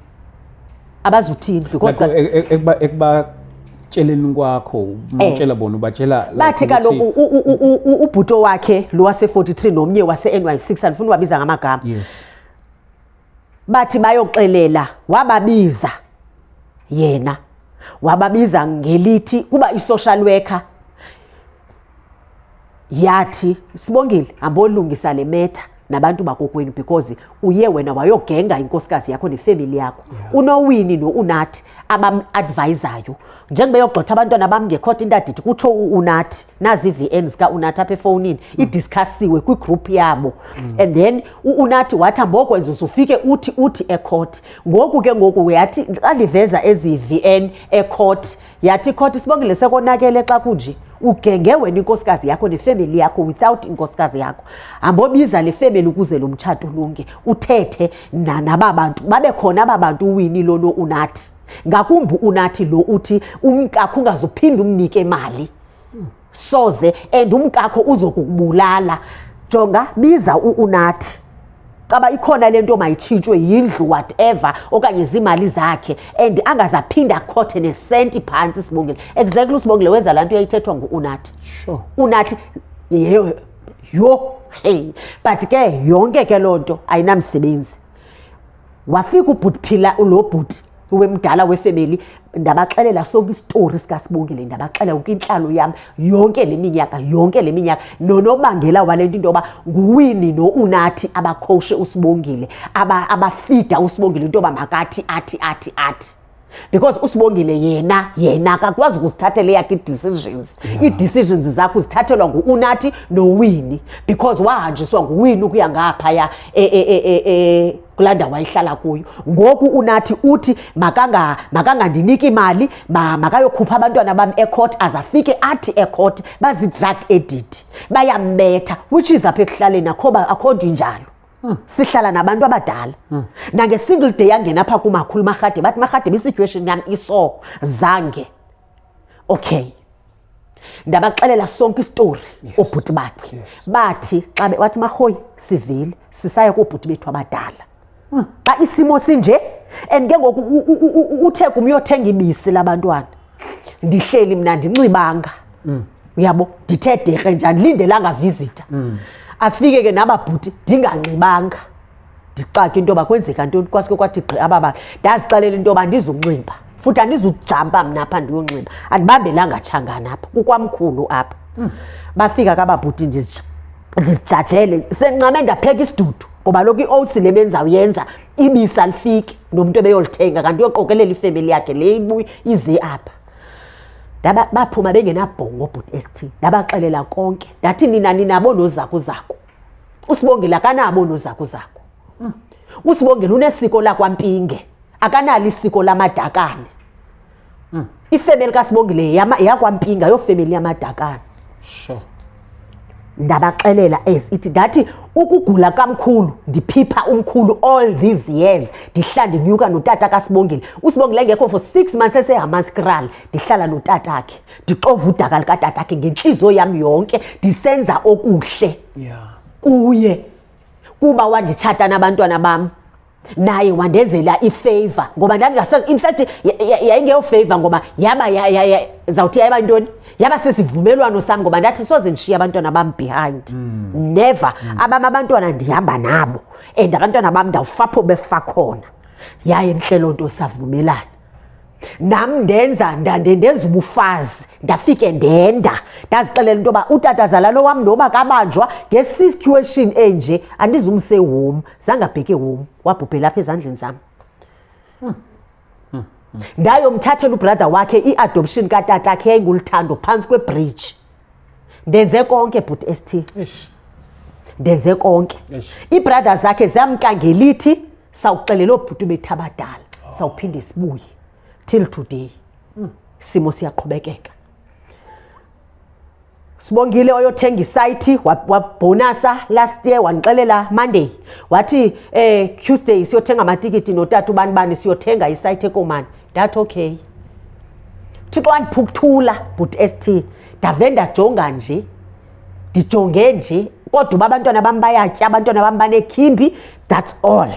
Abazuthini because Like, ekubatsheleni kwakho, uma utshela bona, ubatshela like bathi ukuthi- kaloku ubhuto wakhe lo wase-43 nomnye wase-NY6, andifuna ubabiza ngamagama. Bathi bayoxelela, wababiza yena, wababiza ngelithi kuba i-social worker yathi Sibongile hambolungisa le matter nabantu bakokwenu because uye wena wayogenga inkosikazi yakho nefemeli yakho. Unowini no-Unathi abam-advisayo njengoba eyogxotha abantwana bam ngecourt interdict, kutsho u-Unathi, nazi ii-VN zika-Unathi apha efowunini, idiscussiwe kwigroup yabo. And then u-Unathi wathi ambokwenza uzufike uthi ecourt. Ngoku ke ngoku yathi xa ndiveza ezi VN ecourt, yathi icourt Sibongile sekonakele xa kunje, ugenge wena inkosikazi yakho nefemeli yakho without inkosikazi yakho, hambobiza le femeli ukuze lo mtshato ulunge, uthethe naba bantu babe khona, aba bantu uWini lo Unathi, ngakumbi uNathi lo uthi umkakho ungazuphinde umnike imali soze and umkakho uzokukubulala. Jonga, biza uNathi, caba ikhona le nto mayitshintshwe yindlu whatever okanye ziimali zakhe and angazaphinde akhothe nesenti phantsi. Sibongile, exactly, uSibongile wenza laa nto yayithethwa ngu-Unathi. Unathi yho, hey, but ke yonke ke loo nto ayinamsebenzi. Wafika ubhuti phila, lo bhuti wemdala wefemeli, ndabaxelela sonke isitori sikaSibongile, ndabaxelela yonke intlalo yam yonke le minyaka, yonke le minyaka, nonobangela wale nto, into yoba nguWini no-Unathi abakhowushe uSibongile, abafida uSibongile into yoba makathi athi athi athi. Because uSibongile yena akakwazi ukuzithathela eyakhe ii-decisions. Ii-decisions zakhe uzithathelwa ngu-Unathi noWinnie, because wahanjiswa nguWinnie ukuya ngaphaya kulaa ndawo wayehlala kuyo. Ngoku uNathi uthi makangandiniki imali, makayokhupha abantwana bam ecourt, aze afike athi ecourt bazi-drug addict, bayambetha, which is apha ekuhlaleni akho nto injalo. Sihlala nabantu abadala. Nange-single day yangena apha kumakhulu Marhade, bathi Marhade, isituation yam iso zange. Okay, ndabaxelela sonke isitori. Oobhuti bakhe bathi xa wathi Marhoyi, sivile, sisaya koobhuti bethu abadala xa isimo sinje. And ke ngoku uthe kum uyothenga ibisi labantwana, ndihleli mna ndinxibanga, uyabo, ndithe derhe nje, andilindelanga visitor. Afike ke nababhuti ndinganxibanga, ndixake into yoba kwenzeka ntoni. Kwasuke kwathi gqi aba bantu, ndazixelela into yoba ndizunxiba futhi andizujampa mna apha ndiyonxiba, andibambelanga tshangana apha kukwamkhulu apha. Bafika kababhuti ndizijajele, sencame ndapheka isidudu, ngoba lokhu i-oats le bendizawuyenza ibisi alifiki, nomntu ebeyolithenga kanti uyoqokelela ifemeli yakhe le ibuye ize apha. Ndaba baphuma bengenabhongo bhuti ST. Ndabaxelela konke, ndathi nina ninabo nozakuzaku, uSibongile akanabo nozakuzaku. USibongile unesiko lakwaMpinge, akanalo isiko lamadakane. Ifemeli kaSibongile yakwaMpinga, yofemeli yamadakane. Ndabaxelela as ithi, ndathi ukugula kamkhulu, ndiphipha umkhulu all these years, ndihlala ndinyuka notata kaSibongile. USibongile engekho for 6 months eseHammanskraal, ndihlala notatakhe, ndixova udaka likatatakhe ngentliziyo yam yonke, ndisenza okuhle kuye kuba wanditshata nabantwana bam, naye wandenzela ifavor, ngoba ndandingasazi. In fact yayingeyo favor, ngoba yaba zawuthi yaba ntoni, yaba sisivumelwano sam, ngoba ndathi soze ndishiye abantwana bam behind, never. Abam abantwana ndihamba nabo and abantwana bam ndawufapho befa khona. Yaye ntle loo nto, savumelana nam, ndenza ndenza ubufazi, ndafike ndenda, ndazixelela into yoba utatazala lo wam noba kabanjwa ngesituation enje andizumse home. Zangabheke home, wabhubhela apha ezandleni zam. Ndayomthathela ubrother wakhe i-adoption katatakhe, yayinguluthando phantsi kwebridge. Ndenze konke bhuti ST. Eish. Ndenze konke. Eish. Iibrother zakhe zamka ngelithi sawuxelela oobhuti bethu abadala, sawuphinde sibuye. Till today simo siyaqhubekeka. Sibongile oyothenga isayithi wabhonasa last year, wandixelela Monday, wathi Tuesday siyothenga amatikiti notata ubani bani, siyothenga isayithi eKomani. Ndathi okay. Thixo wandiphukuthula bhuti ST, ndave ndajonga nje, ndijonge nje, kodwa uba abantwana bam bayatya, abantwana bam banekhimbi, that's all.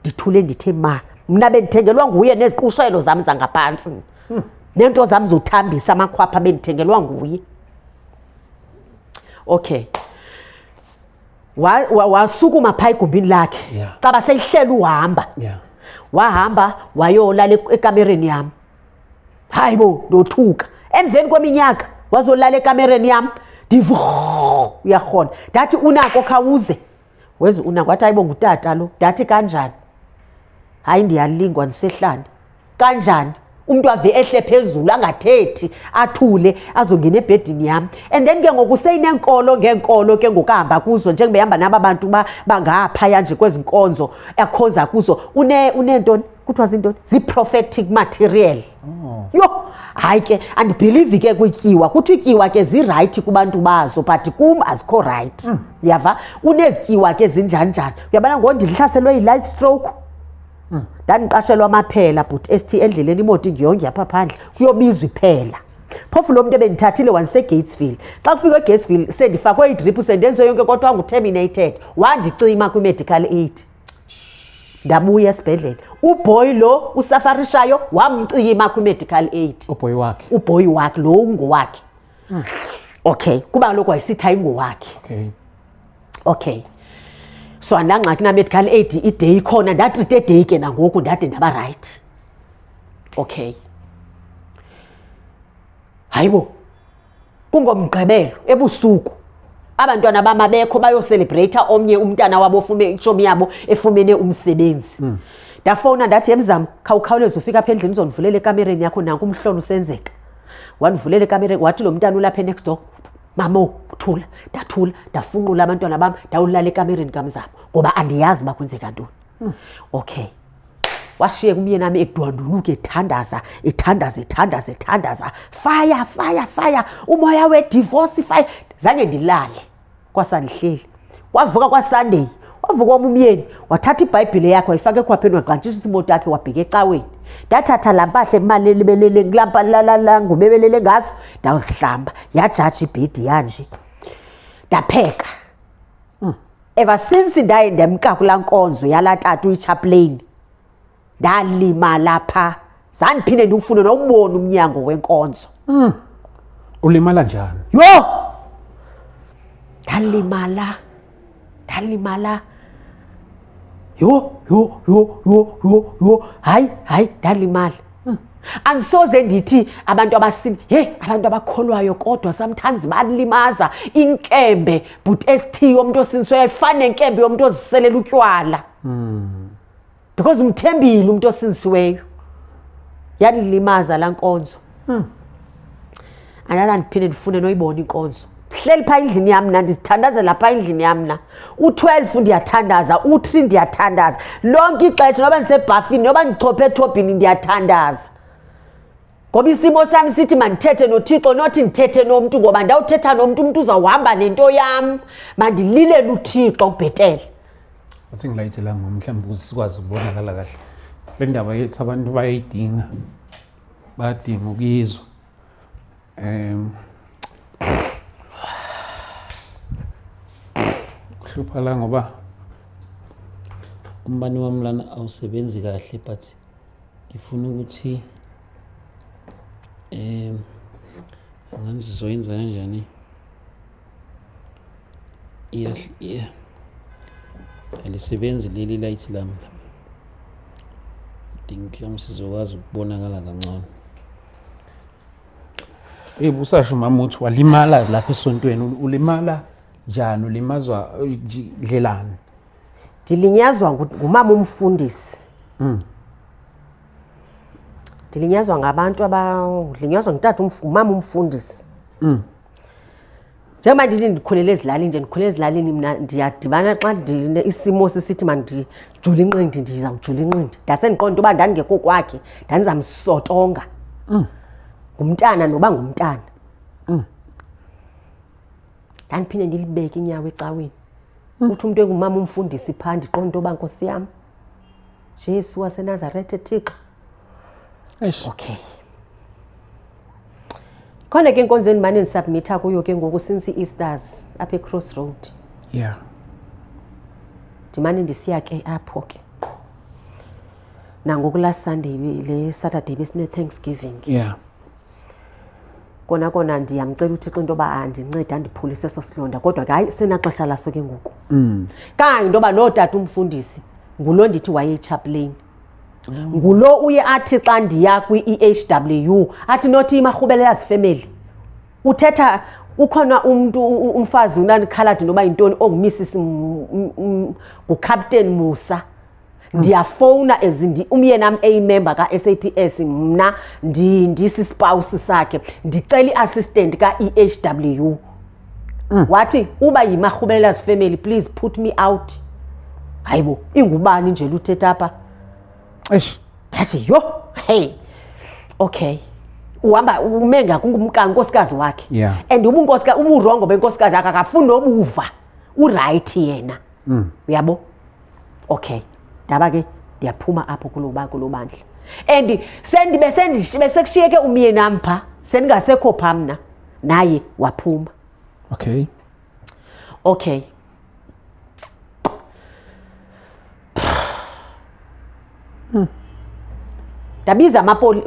Ndithule, ndithe ma mna bendithengelwa nguye neziqushelo zam zangaphantsi neento zam zothambisa amakhwapha, bendithengelwa nguye. Okay, wasukuma phaa egumbini lakhe, caba seyihlela uhamba, wahamba wayolala ekamereni yam. Hayi bo, ndothuka. Emveni kweminyaka wazolala ekamereni yam, ndiva uyarhona. Ndathi unako khawuze weze. Unako wathi hayibo, ngutata lo. Ndathi kanjani? Hayi, ndiyalingwa, ndisehlane kanjani? Umntu ave ehle phezulu, angathethi, athule, azongena ebhedini yam. And then ke ngoku seyineenkolo ngeenkolo ke ngoku ahamba kuzo, njengoba ehamba naba bantu bangaphaya nje kwezi nkonzo akhonza kuzo, uneentoni, kuthiwa zintoni, zii-prophetic material. Yho, hayi ke, andibhilivi ke kwityiwa. Kuthiwa ityiwa ke zirayithi kubantu bazo, but kum azikho rayithi, yava? Unezityiwa ke zinjani njani, uyabona? Ngoku ndihlaselwe yi-light stroke, ndandiqashelwa amaphela bhuti ST endleleni, imoto ingiyonge apha phandle, kuyobizwa iphela. Phofu lo mntu ebendithathile wandiseGatesville. Xa kufika eGatesville sendifakwe idrip, sendenziwe yonke, kodwa wangu-terminated, wandicima kwi-medical aid. Ndabuya esibhedlele, uboy lo usafarishayo wamcima kwi-medical aid. Uboy wakhe? Uboy wakhe lo ungowakhe, okay, kuba kaloku wayesithi ayingowakhe. Okay, so andangxaki na-medical aid, ide ikhona, ndatrite eday ke nangoku, ndade ndaba right. Okay, hayibo, kungomgqibelo ebusuku. Abantwana bam abekho, bayocelebrata omnye umntana wabo ofume itshomi yabo efumene umsebenzi. Ndafowuna ndathi, emzamo, khawukhawuleze ufika apha endlini uzondivulela ekamereni yakho, nanku umhlolo usenzeka. Wandivulela ekamereni, wathi lo mntana ulapha next door, mamo thula. Ndathula, ndafunqula abantwana bam, ndawulala ekamereni kamzamo ngoba andiyazi uba kwenzeka ntoni. Okay, washiyeka umyeni wami edwanduluka, ethandaza, ethandaza, ethandaza, ethandaza, fire, fire, fire, umoya we-divorce, fire. Zange ndilale kwasandihleli. Kwavuka kwaSunday, wavuka wam umyeni, wathatha ibhayibhile yakhe wayifaka ekhwapheni, wagqantshisa imoto yakhe, wabheka ecaweni. Ndathatha laa mpahla emalelibelele kulaa ngubo ebelele ngazo, ndawuzihlamba, yajaja ibhedi yanje, ndapheka. Ever since ndaye ndemka kulaa nkonzo yalaa tata uyichaplain, ndalimala pha, zandiphinde ndiwufune nowubona umnyango wenkonzo. Ulimala njani? Yho, ndalimala, ndalimala, yho, yho, yho, yho, yho, yho, hayi, hayi, ndalimala. Andisoze ndithi abantu abasini, hey, abantu abakholwayo, kodwa sometimes balimaza inkembe, but ST yomntu osindisiweyo ayifani nenkembe yomntu oziselela utywala. Because umthembile umuntu osindisiweyo. Yandilimaza laa nkonzo. Andala ndiphinde ndifune noyibona inkonzo. Hleli phaa endlini yam mna, ndizithandazela phaa endlini yam mna. U-12 ndiyathandaza, u-3 ndiyathandaza. Lonke ixesha noba ndisebhafini, noba ndichophe ethobhini, ndiyathandaza. Ngoba isimo sami sithi mandithethe noThixo, nothi ndithethe nomntu, ngoba ndawuthetha nomntu, umntu uzawuhamba nento yam. Mandililele uThixo kubhetele. Athi ngilayithe la mama, mhlawumbe ukuze sikwazi ukubonakala kahle. Le ndaba yethu abantu bayayidinga, bayadinga ukuyizwa. Kuhlupha la ngoba umbani wami lana awusebenzi kahle, but ngifuna ukuthi angazi sizoyenza kanjani. Alisebenzi leli light lami lapha. Dinga mhlawumbe sizokwazi ukubonakala kangcono. Hey, busasho mama uthi walimala lapha esontweni, ulimala njani? Ulimazwa ndlelani? Ndilinyazwa ngumama umfundisi. Ndilinyazwa ngabantu aba, ndilinyazwa ngutata umama umfundisi. Njengoba ndithi ndikhulele ezilalini nje, ndikhulele ezilalini mna, ndiyadibana xa isimo sisithi mandijule inqindi, ndizawujula inqindi. Ndase ndiqonda uba ndandingekho kwakhe, ndandizamsotonga. Ngumntana noba ngumntana. Ndandiphinde ndilibeke inyawo ecaweni. Uthi umntu engumama umfundisi phaa, ndiqonda into yoba Nkosi yam, Jesu waseNazaretha, Thixo. Eish. Okay. Khona ke inkonzo endimane ndisubmitha kuyo ke ngoku since i-Easters apha eCrossroad. Ndimane ndisiya ke apho ke. Nangoku last Sunday, le Saturday besine Thanksgiving. Kona kona ndiyamcela uThixo into yoba andincede andiphulise eso silonda, kodwa ke hayi, senaxesha laso ke ngoku. Kanye into yoba loo tata umfundisi ngulo ndithi wayeyichaplain. Ngulo uye athi xa ndiya kwi-EHW athi nothi iMarhubelela's family. Uthetha kukhona umntu, umfazi unanikhaladi noba yintoni, onguMrs nguCaptain Musa. Ndiyafowuna as umyeni am eyimember ka-SAPS, mna ndisispouse sakhe, ndicela i-assistant ka-EHW. Wathi uba yiMarhubelela's family, please put me out. Hayibo, ingubani nje luthetha apha? Eish. Ndathi yho, hey, okay. Uhamba ume ngakumka nkosikazi wakhe. And uburongo benkosikazi yakhe akafuni nobuva. Uright yena. Uyabo? Okay. Ndaba ke ndiyaphuma apho kulo bandla. And besekushiyeke umyeni am pha, sendingasekho pha mna. Naye waphuma. Okay. Ndabiza amapoli,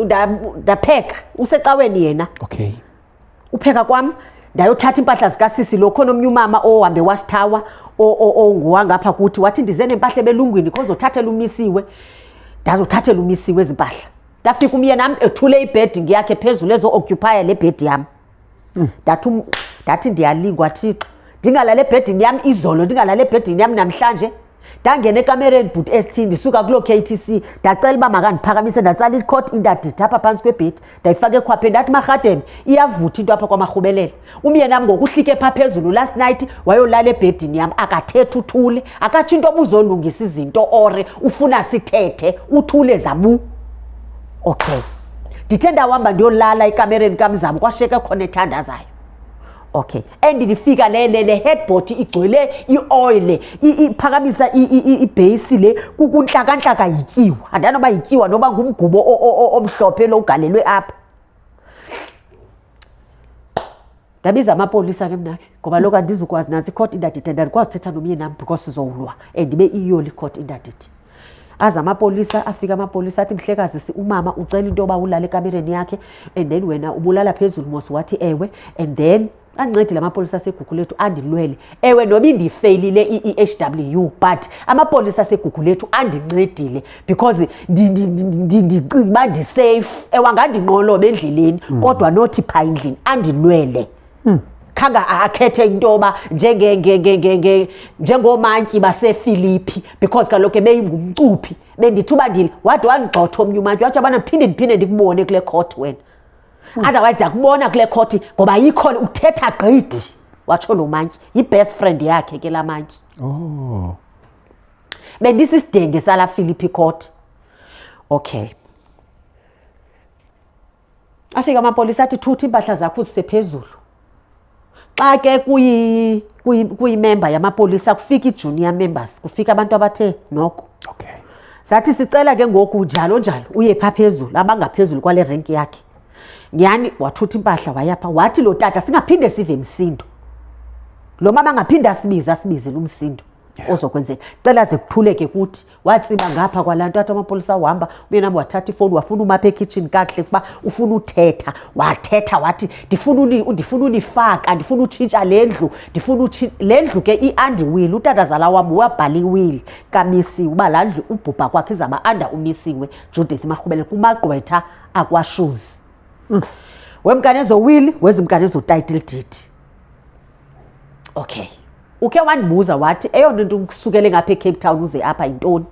ndapheka usecaweni yena. Upheka kwam, ndayothatha impahla zikasisi lo, khona omnye umama ohambe Watchtower, onguwangapha kuthi, wathi ndize nempahla ebelungwini kozothathela umisiwe. Ndazothathela umisiwe ezi mpahla. Ndafika umyeni am ethule ibhedding yakhe phezulu ezo-occupy le bhedi yam. Ndathi ndiyalingwa Thixo. Ndingalala ebhedini yam izolo, ndingalala ebhedini yam namhlanje. Ndangena ekamereni, bhuti ST, ndisuka kuloo KTC, ndacela uba makandiphakamise, ndatsala i-court interdict apha phantsi kwebhedi, ndayifaka ekhwapheni, ndathi marhadeni iyavutha into apha kwamarhubelela. Umyeni am ngoku uhlike phaa phezulu last night wayolala ebhedini yam, akathetha, uthule, akatsho into obuzolungisa izinto ore ufuna sithethe, uthule zabu. Okay, ndithe ndawuhamba ndiyolala ekamereni kamzamo, kwashiyeka khona ethandazayo. Okay, and ndifika le headboard igcwele i-oil, iphakamisa ibheyisi le kukuntlakantlaka yityiwa, andanoba yityiwa noba ngumgubo omhlophe lo ugalelwe apha. Ndabiza amapolisa ke mna ke, ngoba loku andizukwazi, nantsi i-court interdict, and andikwazi uthetha nomyeni nam because sizowulwa and ibe iyoli i-court interdict. Aze amapolisa, afika amapolisa athi, mhlekazi, umama ucela into yoba ulale ekamereni yakhe and then wena ubulala phezulu mos. Wathi ewe, and then andincedile amapolisa aseGugulethu, andilwele. Ewe, noba indifeyilile i-HW, but amapolisa aseGugulethu andincedile because ndicinga uba ndisafe. Ewe, angandinqoloba endleleni, kodwa nothi phaa endlini andilwele. Khange akhethe into yoba njengoomantyi baseFilipi, because kaloku ebeyingumcuphi. Bendithi uba ndile, wade wandigxotha omnye umantyi, wathi yabona, ndiphinde ndikubone kule court wena, otherwise ndiyakubona kule court ngoba ayikho, uthetha gqithi, watsho lo mantyi. Yi-best friend yakhe ke laa mantyi. Bendisisidenge salaa Philippi court. Okay, afika amapolisa athi, thutha iimpahla zakho uzise phezulu. Xa ke kuyimemba yamapolisa, kufika ii-junior members, kufika abantu abathe noko. Sathi sicela ke ngoku njalo njalo uye phaa phezulu, abangaphezulu kwale renki yakhe. Nyhani wathutha impahla wayapha. Wathi lo tata singaphinde sive msindo, lo mama angaphinde asibize, asibizele umsindo ozokwenzeka, cela ze kuthuleke kuthi. Watsiba ngapha kwalaa nto. Athi amapolisa uhamba, umyeni wam wathatha ifowuni, wafuna umapha ekhitshini kakuhle kuba ufuna uthetha. Wathetha wathi, ndifuna unifaka, ndifuna utshintsha le ndlu, ndifuna le ndlu ke i-under will. Utatazala wam wabhala i-will kaMisiwe uba laa ndlu ubhubha kwakhe izawuba under uMisiwe Judith Marhubele kumagqwetha akwashuzi. Wemka nezo-will, wezimka nezo-title deed. Okay, ukhe wandibuza wathi eyona nto usukele ngapha eCape Town uze apha yintoni?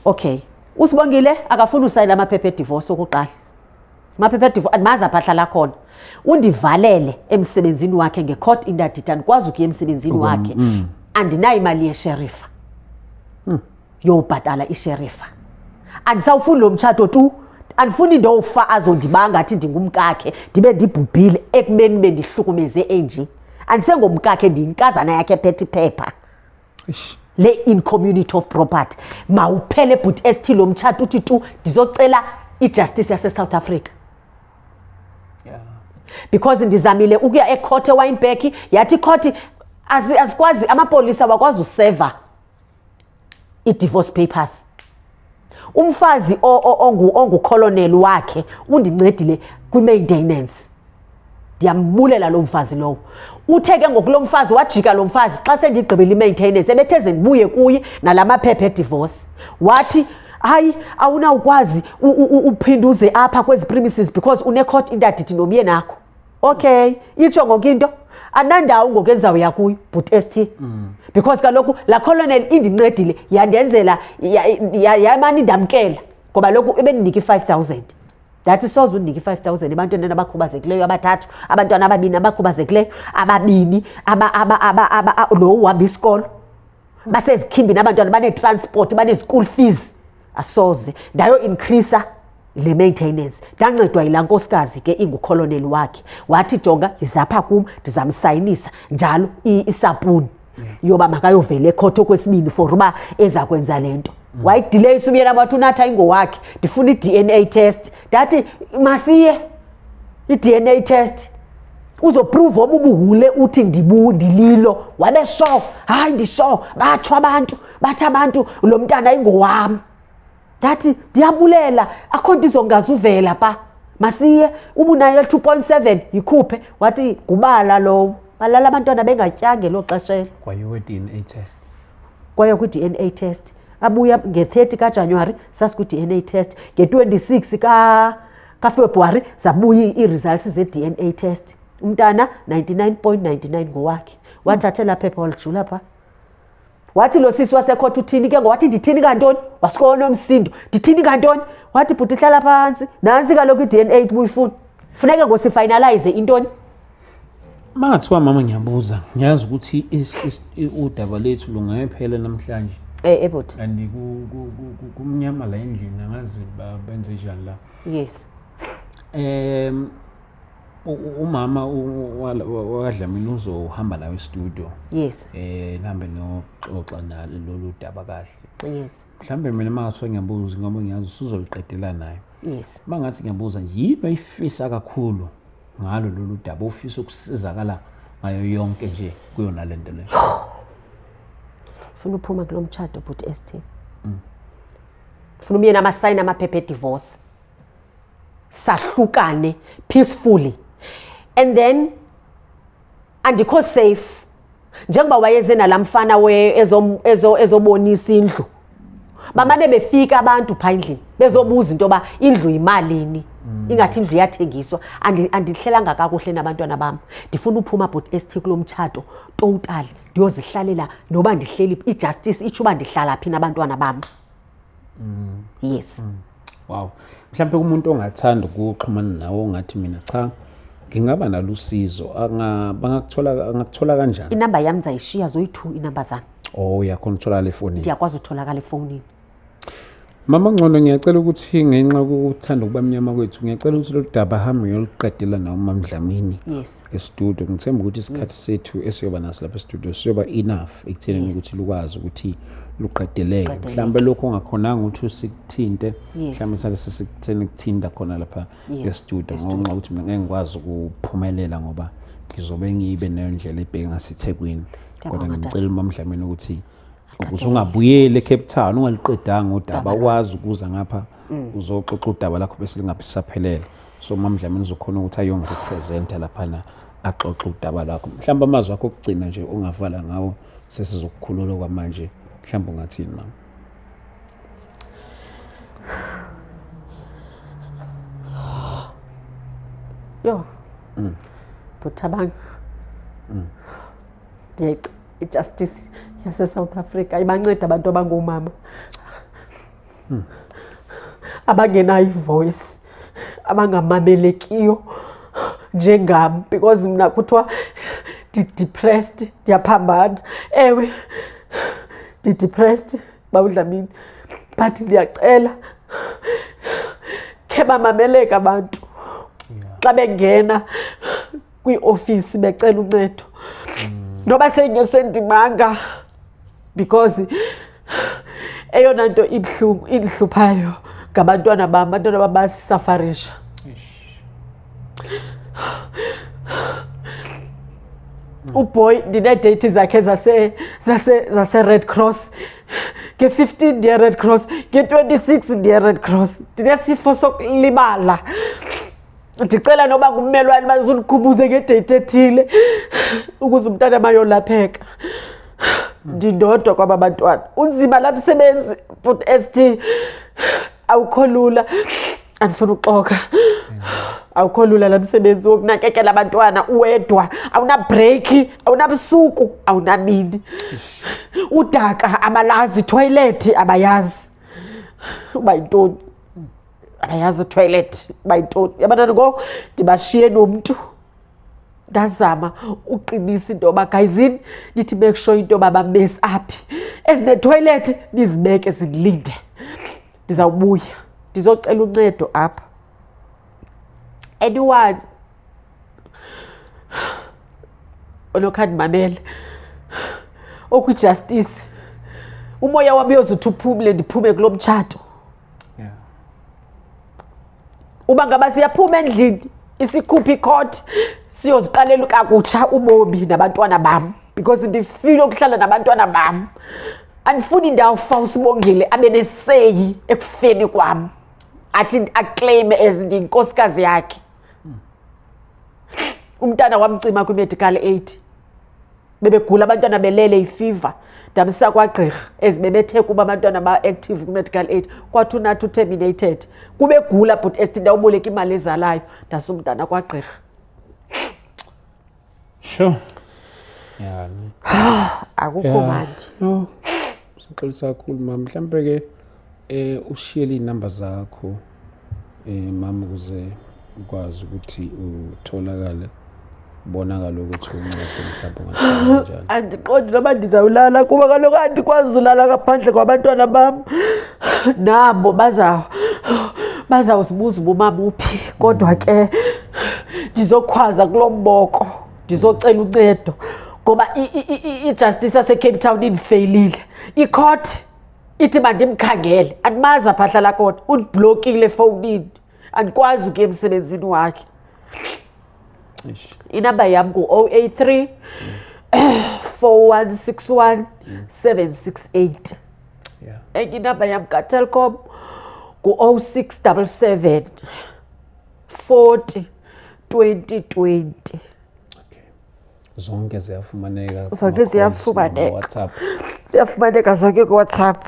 Okay, uSibongile akafuni usayina amaphepha edivorce okokuqala. Amaphepha edivorce andimazi apha ahlala khona. Undivalele emsebenzini wakhe nge-court interdict, andikwazi ukuya emsebenzini wakhe. Andinayo imali yesherifa yowubhatala isherifa. Andisawufuni lo mtshato tu, andifuni ndofa azondibanga athi ndingumkakhe ndibe ndibhubhile ekubeni bendihlukumeze enje. Andisengomkakhe, ndiyinkazana yakhe ephethe iphepha le in community of property. Mawuphele, bhuti ST, lo mtshato uthi tu, ndizocela ijustice yaseSouth Africa because ndizamile ukuya ecourt eWynberg, yathi icourt azikwazi, amapolisa awakwazi useva i-divorce papers. Umfazi ongucolonel wakhe undincedile kwi-maintenance, ndiyambulela loo mfazi lowo. Uthe ke ngoku lo mfazi wajika lo mfazi xa sendigqibile i-maintenance, ebethe ze ndibuye kuye nala maphepha edivorce, wathi hayi, awunawukwazi uphinde uze apha kwezi premises because une-court interdict nomyeni akho. Okay, itsho ngoku into andinandawo ngoku endizawuya kuyo, bhuti ST, because kaloku laa colonel indincedile, yandenzela yamane indamkela ngoba loku ebendinika i-5,000. Ndathi soze undinike i-5,000 ebantwaneni abakhubazekileyo abathathu, abantwana ababini abakhubazekileyo, ababini lo uhamba isikolo, basezikhimbini abantwana, banee-transport, banee-school fees, asoze. Ndayo-increasa le maintenance, ndancedwa yilaa nkosikazi ke ingukholoneli wakhe. Wathi jonga, yizapha kum, ndizamsayinisa njalo isapuni yoba makayovela ekhotho okwesibini for uba eza kwenza le nto. Wayidileyisa umyeni wathi unathi ayingowakhe, ndifuna i-DNA test. Ndathi masiye i-DNA test, uzoprove oba ubuhule uthi ndililo. Wabe sure, hayi ndisure, batsho abantu, bathi abantu lo mntana ayingowam. Ndathi ndiyabulela, akho nto izongazuvela pa, masiye, uba unayo 2.7 yikhuphe. Wathi ngubala lowo, balala abantwana bengatyange elo xesha elo. Kwayiwe DNA test. Kwaye kwi-DNA test abuya nge-30 kaJanuwari, sasikwi-DNA test nge-26 kaFebruwari, zabuya ii-results ze-DNA test, umntana 99.99 ngowakhe. Wathatha elaa phepha walijula phaa. Wathi lo sisi wasekhotha uthini ke ngoku? Wathi ndithini kantoni? Wasuka onomsindo, ndithini kantoni? Wathi bhuti hlala phantsi, nantsi kaloku i-D N A ubuyifuna, funeke ngosifinalize intoni. Mangathiwa mama ngiyabuza, ngiyazi ukuthi udaba lethu lungaphela namhlanje. Ebhuti. And kumnyama la endlini, angazi benze njani la. Yes. Umama wakwaDlamini uzohamba nawe e-studio. Yes. Nihambe noxoxa nalo lolu daba kahle. Yes. Mhlambe mina mangathiwa ngiyabuza ngoba ngiyazi usuzoliqedela naye. Yes. Mangathi ngiyabuza nje, yini oyifisa kakhulu ngalo lolu daba, ofisa ukusizakala ngayo yonke nje kuyona lento leyo? Funa uphuma kulo mtshato bhuti ST. Funa umyeni amasayini amaphepha e-divorce. Sahlukane peacefully. And then andikho safe. Njengoba wayeze nalamfana we ezobonisa indlu. Bamane befika abantu pha endlini bezobuza into yoba indlu yimalini. Ingathi indlu iyathengiswa. Andihlelanga kakuhle nabantwana bam. Ndifuna uphuma bhuti ST kulo mtshato total, ndiyozihlalela noba ndihleli i-justice itsho uba ndihlala phi nabantwana bam. Yes. Wow. Mhlawumbe kumuntu ongathanda ukuxhumana nawe, ongathi mina cha ngingaba nalusizo, bangakuthola, angakuthola kanjani? Inamba yami ndizayishiya zoyi-2 inamba zami. Oh, uyakhona ukutholakala efonini. Ndiyakwazi utholakala efonini. Mama Ngcono, ngiyacela ukuthi ngenxa yokuthanda ukuba mnyama kwethu, ngiyacela ukuthi lolu daba hambe uyoluqedela nawe uMama Dlamini e-studio. Ngithemba ukuthi isikhathi sethu esiyoba naso lapha e-studio siyoba enough ekuthenini ukuthi lukwazi ukuthi luqedeleke. Luqedeleke. Mhlawumbe lokho ongakhonanga ukuthi usikuthinte, mhlawumbe sale sesikutheni kuthinta khona lapha e-studio, E-studio. ngenxa yokuthi mina ngeke ngikwazi ukuphumelela ngoba ngizobe ngibe nendlela ebheke ngaseThekwini. Ngiyabonga, Kodwa Tata. ngicela uMama Dlamini ukuthi ukuze ungabuyeli eCape Town ungaliqedanga udaba, ukwazi ukuza ngapha uzoxoxa udaba lakho bese lingabe lisaphelele. So uMama Dlamini uzokhona ukuthi ayongirepresenta laphana, axoxe udaba lakho. Mhlawumbe amazwi akho okugcina nje ongavala ngawo sesizokukhulula kwamanje, mhlawumbe ungathini mama? Yo. Bhuti i-justice yase-South Africa ibanceda abantu abangoomama abangenayo ivoice, abangamamelekiyo njengam, because mna kuthiwa ndi-depressed, ndiyaphambana. Ewe, ndi-depressed bawudlamini, but ndiyacela khe bamameleke abantu xa bengena kwiiofisi becela uncedo, noba seyingesendimanga, because eyona nto ibuhlungu indihluphayo ngabantwana bam. Abantwana bam basafarisha. Uboy ndineedeyithi zakhe zase Red Cross. Nge-15 ndiye Red Cross, nge-26 ndiye Red Cross. Ndinesifo sokulibala, ndicela noba ngummelwane bazundikhumbuze ngedeyithi ethile ukuze umntana mayolapheka. Ndindodwa kwaba bantwana, unzima laa msebenzi but ST, awukho lula, andifuna uxoka, awukho lula laa msebenzi wokunakekela abantwana uwedwa. Awunabhreyiki, awunabusuku, awunamini. Udaka abalazi, ithoyilethi abayazi uba yintoni, abayazi ithoyilethi uba yintoni. Yabona ngoku ndibashiye nomntu, ndazama uqinisa into yoba gayizini nithi make sure into yoba bamesi aphi ezinethoyilethi, nizibeke zindilinde, ndizawubuya ndizocela uncedo apha. Anyone onokhandimamele okwi-justice, umoya wam uyozuthi uphumle, ndiphume kulo mtshato. Uba ngaba siyaphuma endlini, isikhuphe icourt, siyoziqalela kakutsha ubomi nabantwana bam, because ndifile ukuhlala nabantwana bam. Andifuni indawo fa uSibongile abe neseyi ekufeni kwam, athi aclaim as ndiyinkosikazi yakhe. Umntana wamcima kwi-medical aid, bebegula abantwana belele ifiva, ndamsa kwagqirha ezibebethe kuba abantwana ba-active kwi-medical aid, kwathi unathi u-terminated kubegula, but esithi ndawuboleka imali ezalayo, ndasa umntana kwagqirha. Sure. Ya ne. Akukho Yeah. mandi. No. Sixolisa kakhulu mama. Mhlambe ke ushiyele inamba zakho mama ukuze ukwazi ukuthi utholakale, bonakale ukuthi uncedo mhlawumbe ungathola kanjani. Andiqondi noba ndizawulala, kuba kaloku andikwazi ulala ngaphandle kwabantwana bam. Nabo bazawuzibuza uba umama uphi, kodwa ke ndizokhwaza kulo mboko, ndizocela uncedo, ngoba i-justice yaseCape Town indifeyilile. Icourt ithi mandimkhangele, andimazi apha ahlala khona, undiblokile efowunini, andikwazi ukuya emsebenzini wakhe. Eish. Inamba yam ngu-083 4161 768. Enye inamba yam kaTelkom ngu-0677 40 20 20. Okay. Zonke ziyafumaneka. Zonke kuma-calls ziyafumaneka. nama-WhatsApp. Ziyafumaneka zonke kuWhatsApp.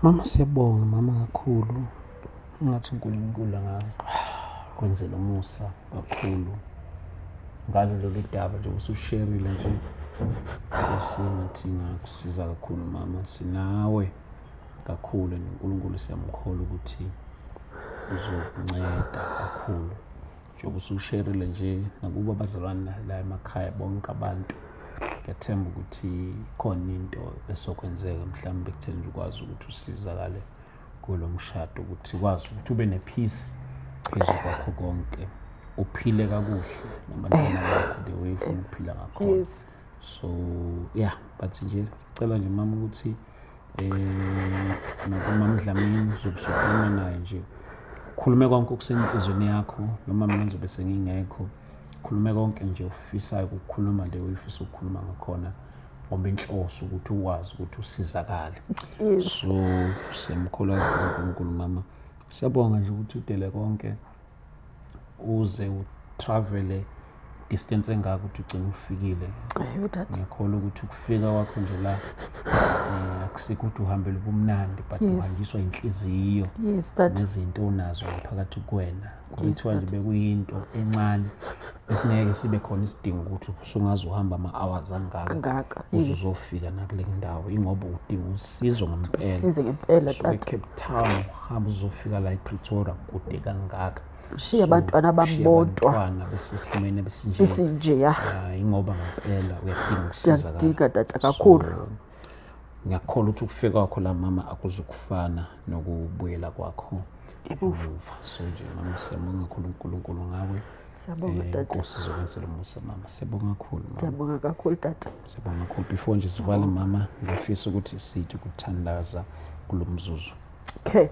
Mama, siyabonga mama kakhulu. Ngathi uNkulunkulu angakwenzela umusa kakhulu ngalo lolu daba nje ususharile nje. Nkosi, ngathi ngakusiza kakhulu mama, sinawe kakhulu, noNkulunkulu siyamkholwa ukuthi uzokunceda kakhulu. Njengoba ususharile nje nakuba abazalwane la emakhaya bonke abantu, ngiyathemba ukuthi khona into esokwenzeka mhlawumbe ekutheni nje ukwazi ukuthi usizakale kulo mshado, ukuthi ukwazi ukuthi ube nepeace phezu kwakho konke, uphile kakuhle nabantwana bakho the way ufuna ukuphila ngakhona. So yeah, but nje cela nje mama ukuthi nakumama Dlamini uzobe naye nje, khulume konke okusenhlizweni yakho, noma mina ngizobe sengingekho, khulume konke nje ofisayo ukukhuluma the way ufisa ukukhuluma ngakhona, ngoba inhloso ukuthi ukwazi ukuthi usizakale. So siyamkholwa uNkulunkulu mama. Siyabonga nje ukuthi udele konke, uze utravele distance engaka ukuthi ugcine ufikile. Ewe tata. Ngiyakholwa ukuthi ukufika kwakho nje la akusikho ukuthi uhambele ubumnandi, but uhanjiswa inhliziyo Yes tata. nezinto onazo ngaphakathi kuwena. Kuthiwa nje bekuyinto encane besingeke sibe khona isidingo ukuthi usungaze uhamba ama-hours angaka Angaka, uze yes. uzofika nakule ndawo, ingoba udinga usizo ngempela. Usizo ngempela, Usuke tata. eCape Town uhamba uzofika la ePretoria, kude kangaka. Ushiye abantwana bam Ushiye bodwa. abantwana besesimeni esinje. Esinjeya. Ingoba ngempela uyadinga ukusizakala. Ndiyakudinga tata kakhulu. So, ngiyakholwa ukuthi ukufika kwakho la mama akuzukufana nokubuyela kwakho emuva. So nje mama, siyabonga kakhulu uNkulunkulu ngawe. Siyabonga tata. Inkosi izokwenzela umusa mama. Siyabonga kakhulu mama. Ndiyabonga kakhulu tata. Siyabonga kakhulu. Before nje sivale mama, ngifisa ukuthi sithi ukuthandaza kulo mzuzu. Okay.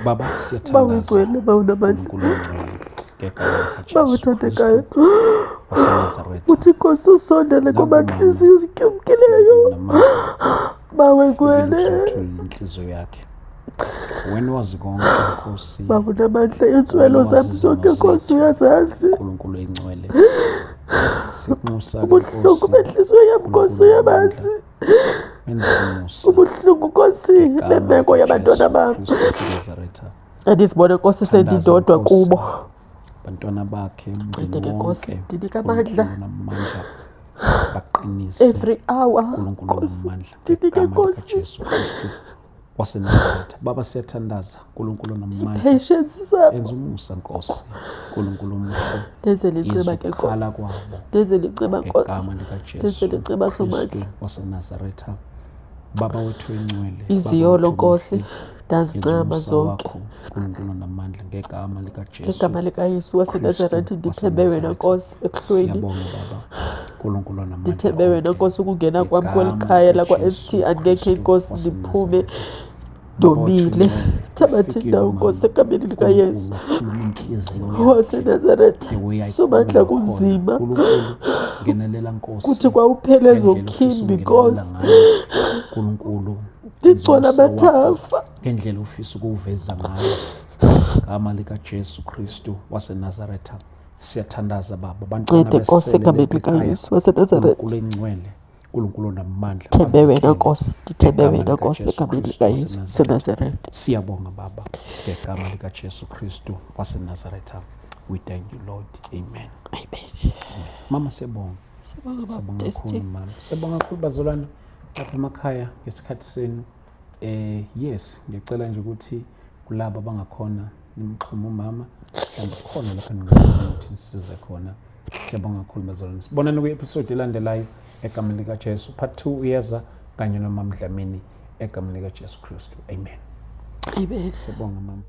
Baba, Baba siyathandaza. ugcwele, Baba unamandla. uNkulunkulu ongcwele, ngegama likaJesu Baba uthandekayo. Kristu waseNazaretha. Uthi Nkosi usondele kwabantliziyo zityumkileyo. Namandla Bawe ngwele. uzothola inhliziyo yakhe. Wena wazi konke Nkosi. Baba unamandla, intswelo Wena zam wazi zonke izono Nkosi zethu. uyazazi. uNkulunkulu engcwele. Sikunxusa ke Ubuhlungu Nkosi. bentliziyo yam Nkosi uyabazi. Wenza umusa. Ubuhlungu Nkosi Ngegama bemeko likaJesu yabantwana bam. Kristu waseNazaretha. Andizibone Nkosi sendindodwa Thandaza, Nkosi. kubo. Bantwana bakhe, umndeni Ncede ke Nkosi, wonke, ndinike amandla. uNkulunkulu namandla, baqinise. Every hour uNkulunkulu Nkosi, namandla, ndinike ngegama Nkosi likaJesu Kristu waseNazaretha. Baba, siyathandaza, uNkulunkulu namandla, patience zam. enza umusa Nkosi, uNkulunkulu omuhle, Ndenzele iceba ke izukhala Nkosi. kwabo Ndenzele iceba Nkosi. ngegama likaJesu Ndenzele iceba Kristu Somandla. waseNazaretha. Baba wethu engcwele, Iziyolo Baba wethu Nkosi, omuhle, ndazincama yenza umusa zonke. wakho, uNkulunkulu namandla, ngegama likaJesu Ngegama likaYesu waseNazaretha, Kristu ndithembe wena waseNazaretha. Nkosi ekuhlweni. Siyabonga Baba, uNkulunkulu namandla Ndithembe wena onke. Nkosi ukungena kwam kweli Ngegama khaya likaJesu lakwa-S T, angekhe Kristu Nkosi ndiphume waseNazaretha. Baba wethu ndomile. engcwele, Thabatha ufikile indawo umama. Nkosi egameni likaYesu uNkulunkulu, khuluma inhliziyo yakhe. waseNazaretha. The way ayikhuluma Somandla ngakhona. kunzima. uNkulunkulu, ngenelela Nkosi. Kuthi kwawuphela Ngendlela ofisa ezokhimbi ukungenelela Nkosi. ngayo. uNkulunkulu, Ndigcwala umusa wakho, amathafa. ngendlela ofisa ukuwuveza ngayo. Ngegama likaJesu Kristu waseNazaretha. Siyathandaza Baba, abantwana Ncede Nkosi besele egameni ekhaya. likaYesu waseNazaretha. uNkulunkulu engcwele, uNkulunkulu onamandla, Thembe wena bavikele. Nkosi, ndithembe Ngegama wena Nkosi likaJesu egameni Kristu likaYesu waseNazaretha. waseNazaretha. Siyabonga Baba, ngegama likaJesu Kristu waseNazaretha. We thank you Lord. Amen. Amen. Mama, siyabonga. Sibonga baba Siyabonga Destiny. kakhulu mama. Siyabonga kakhulu bazalwane lapha emakhaya ngesikhathi senu. Yes, ngiyacela nje ukuthi kulabo abangakhona nimxhume umama, mhlawumbe khona lapho ningakhona ukuthi nisize khona. Siyabonga kakhulu bazalwane. Sibonane kwi-episode elandelayo egameni likaJesu. Part 2 uyeza kanye noMama Dlamini egameni likaJesu Kristu. Amen. Amen. Siyabonga mama.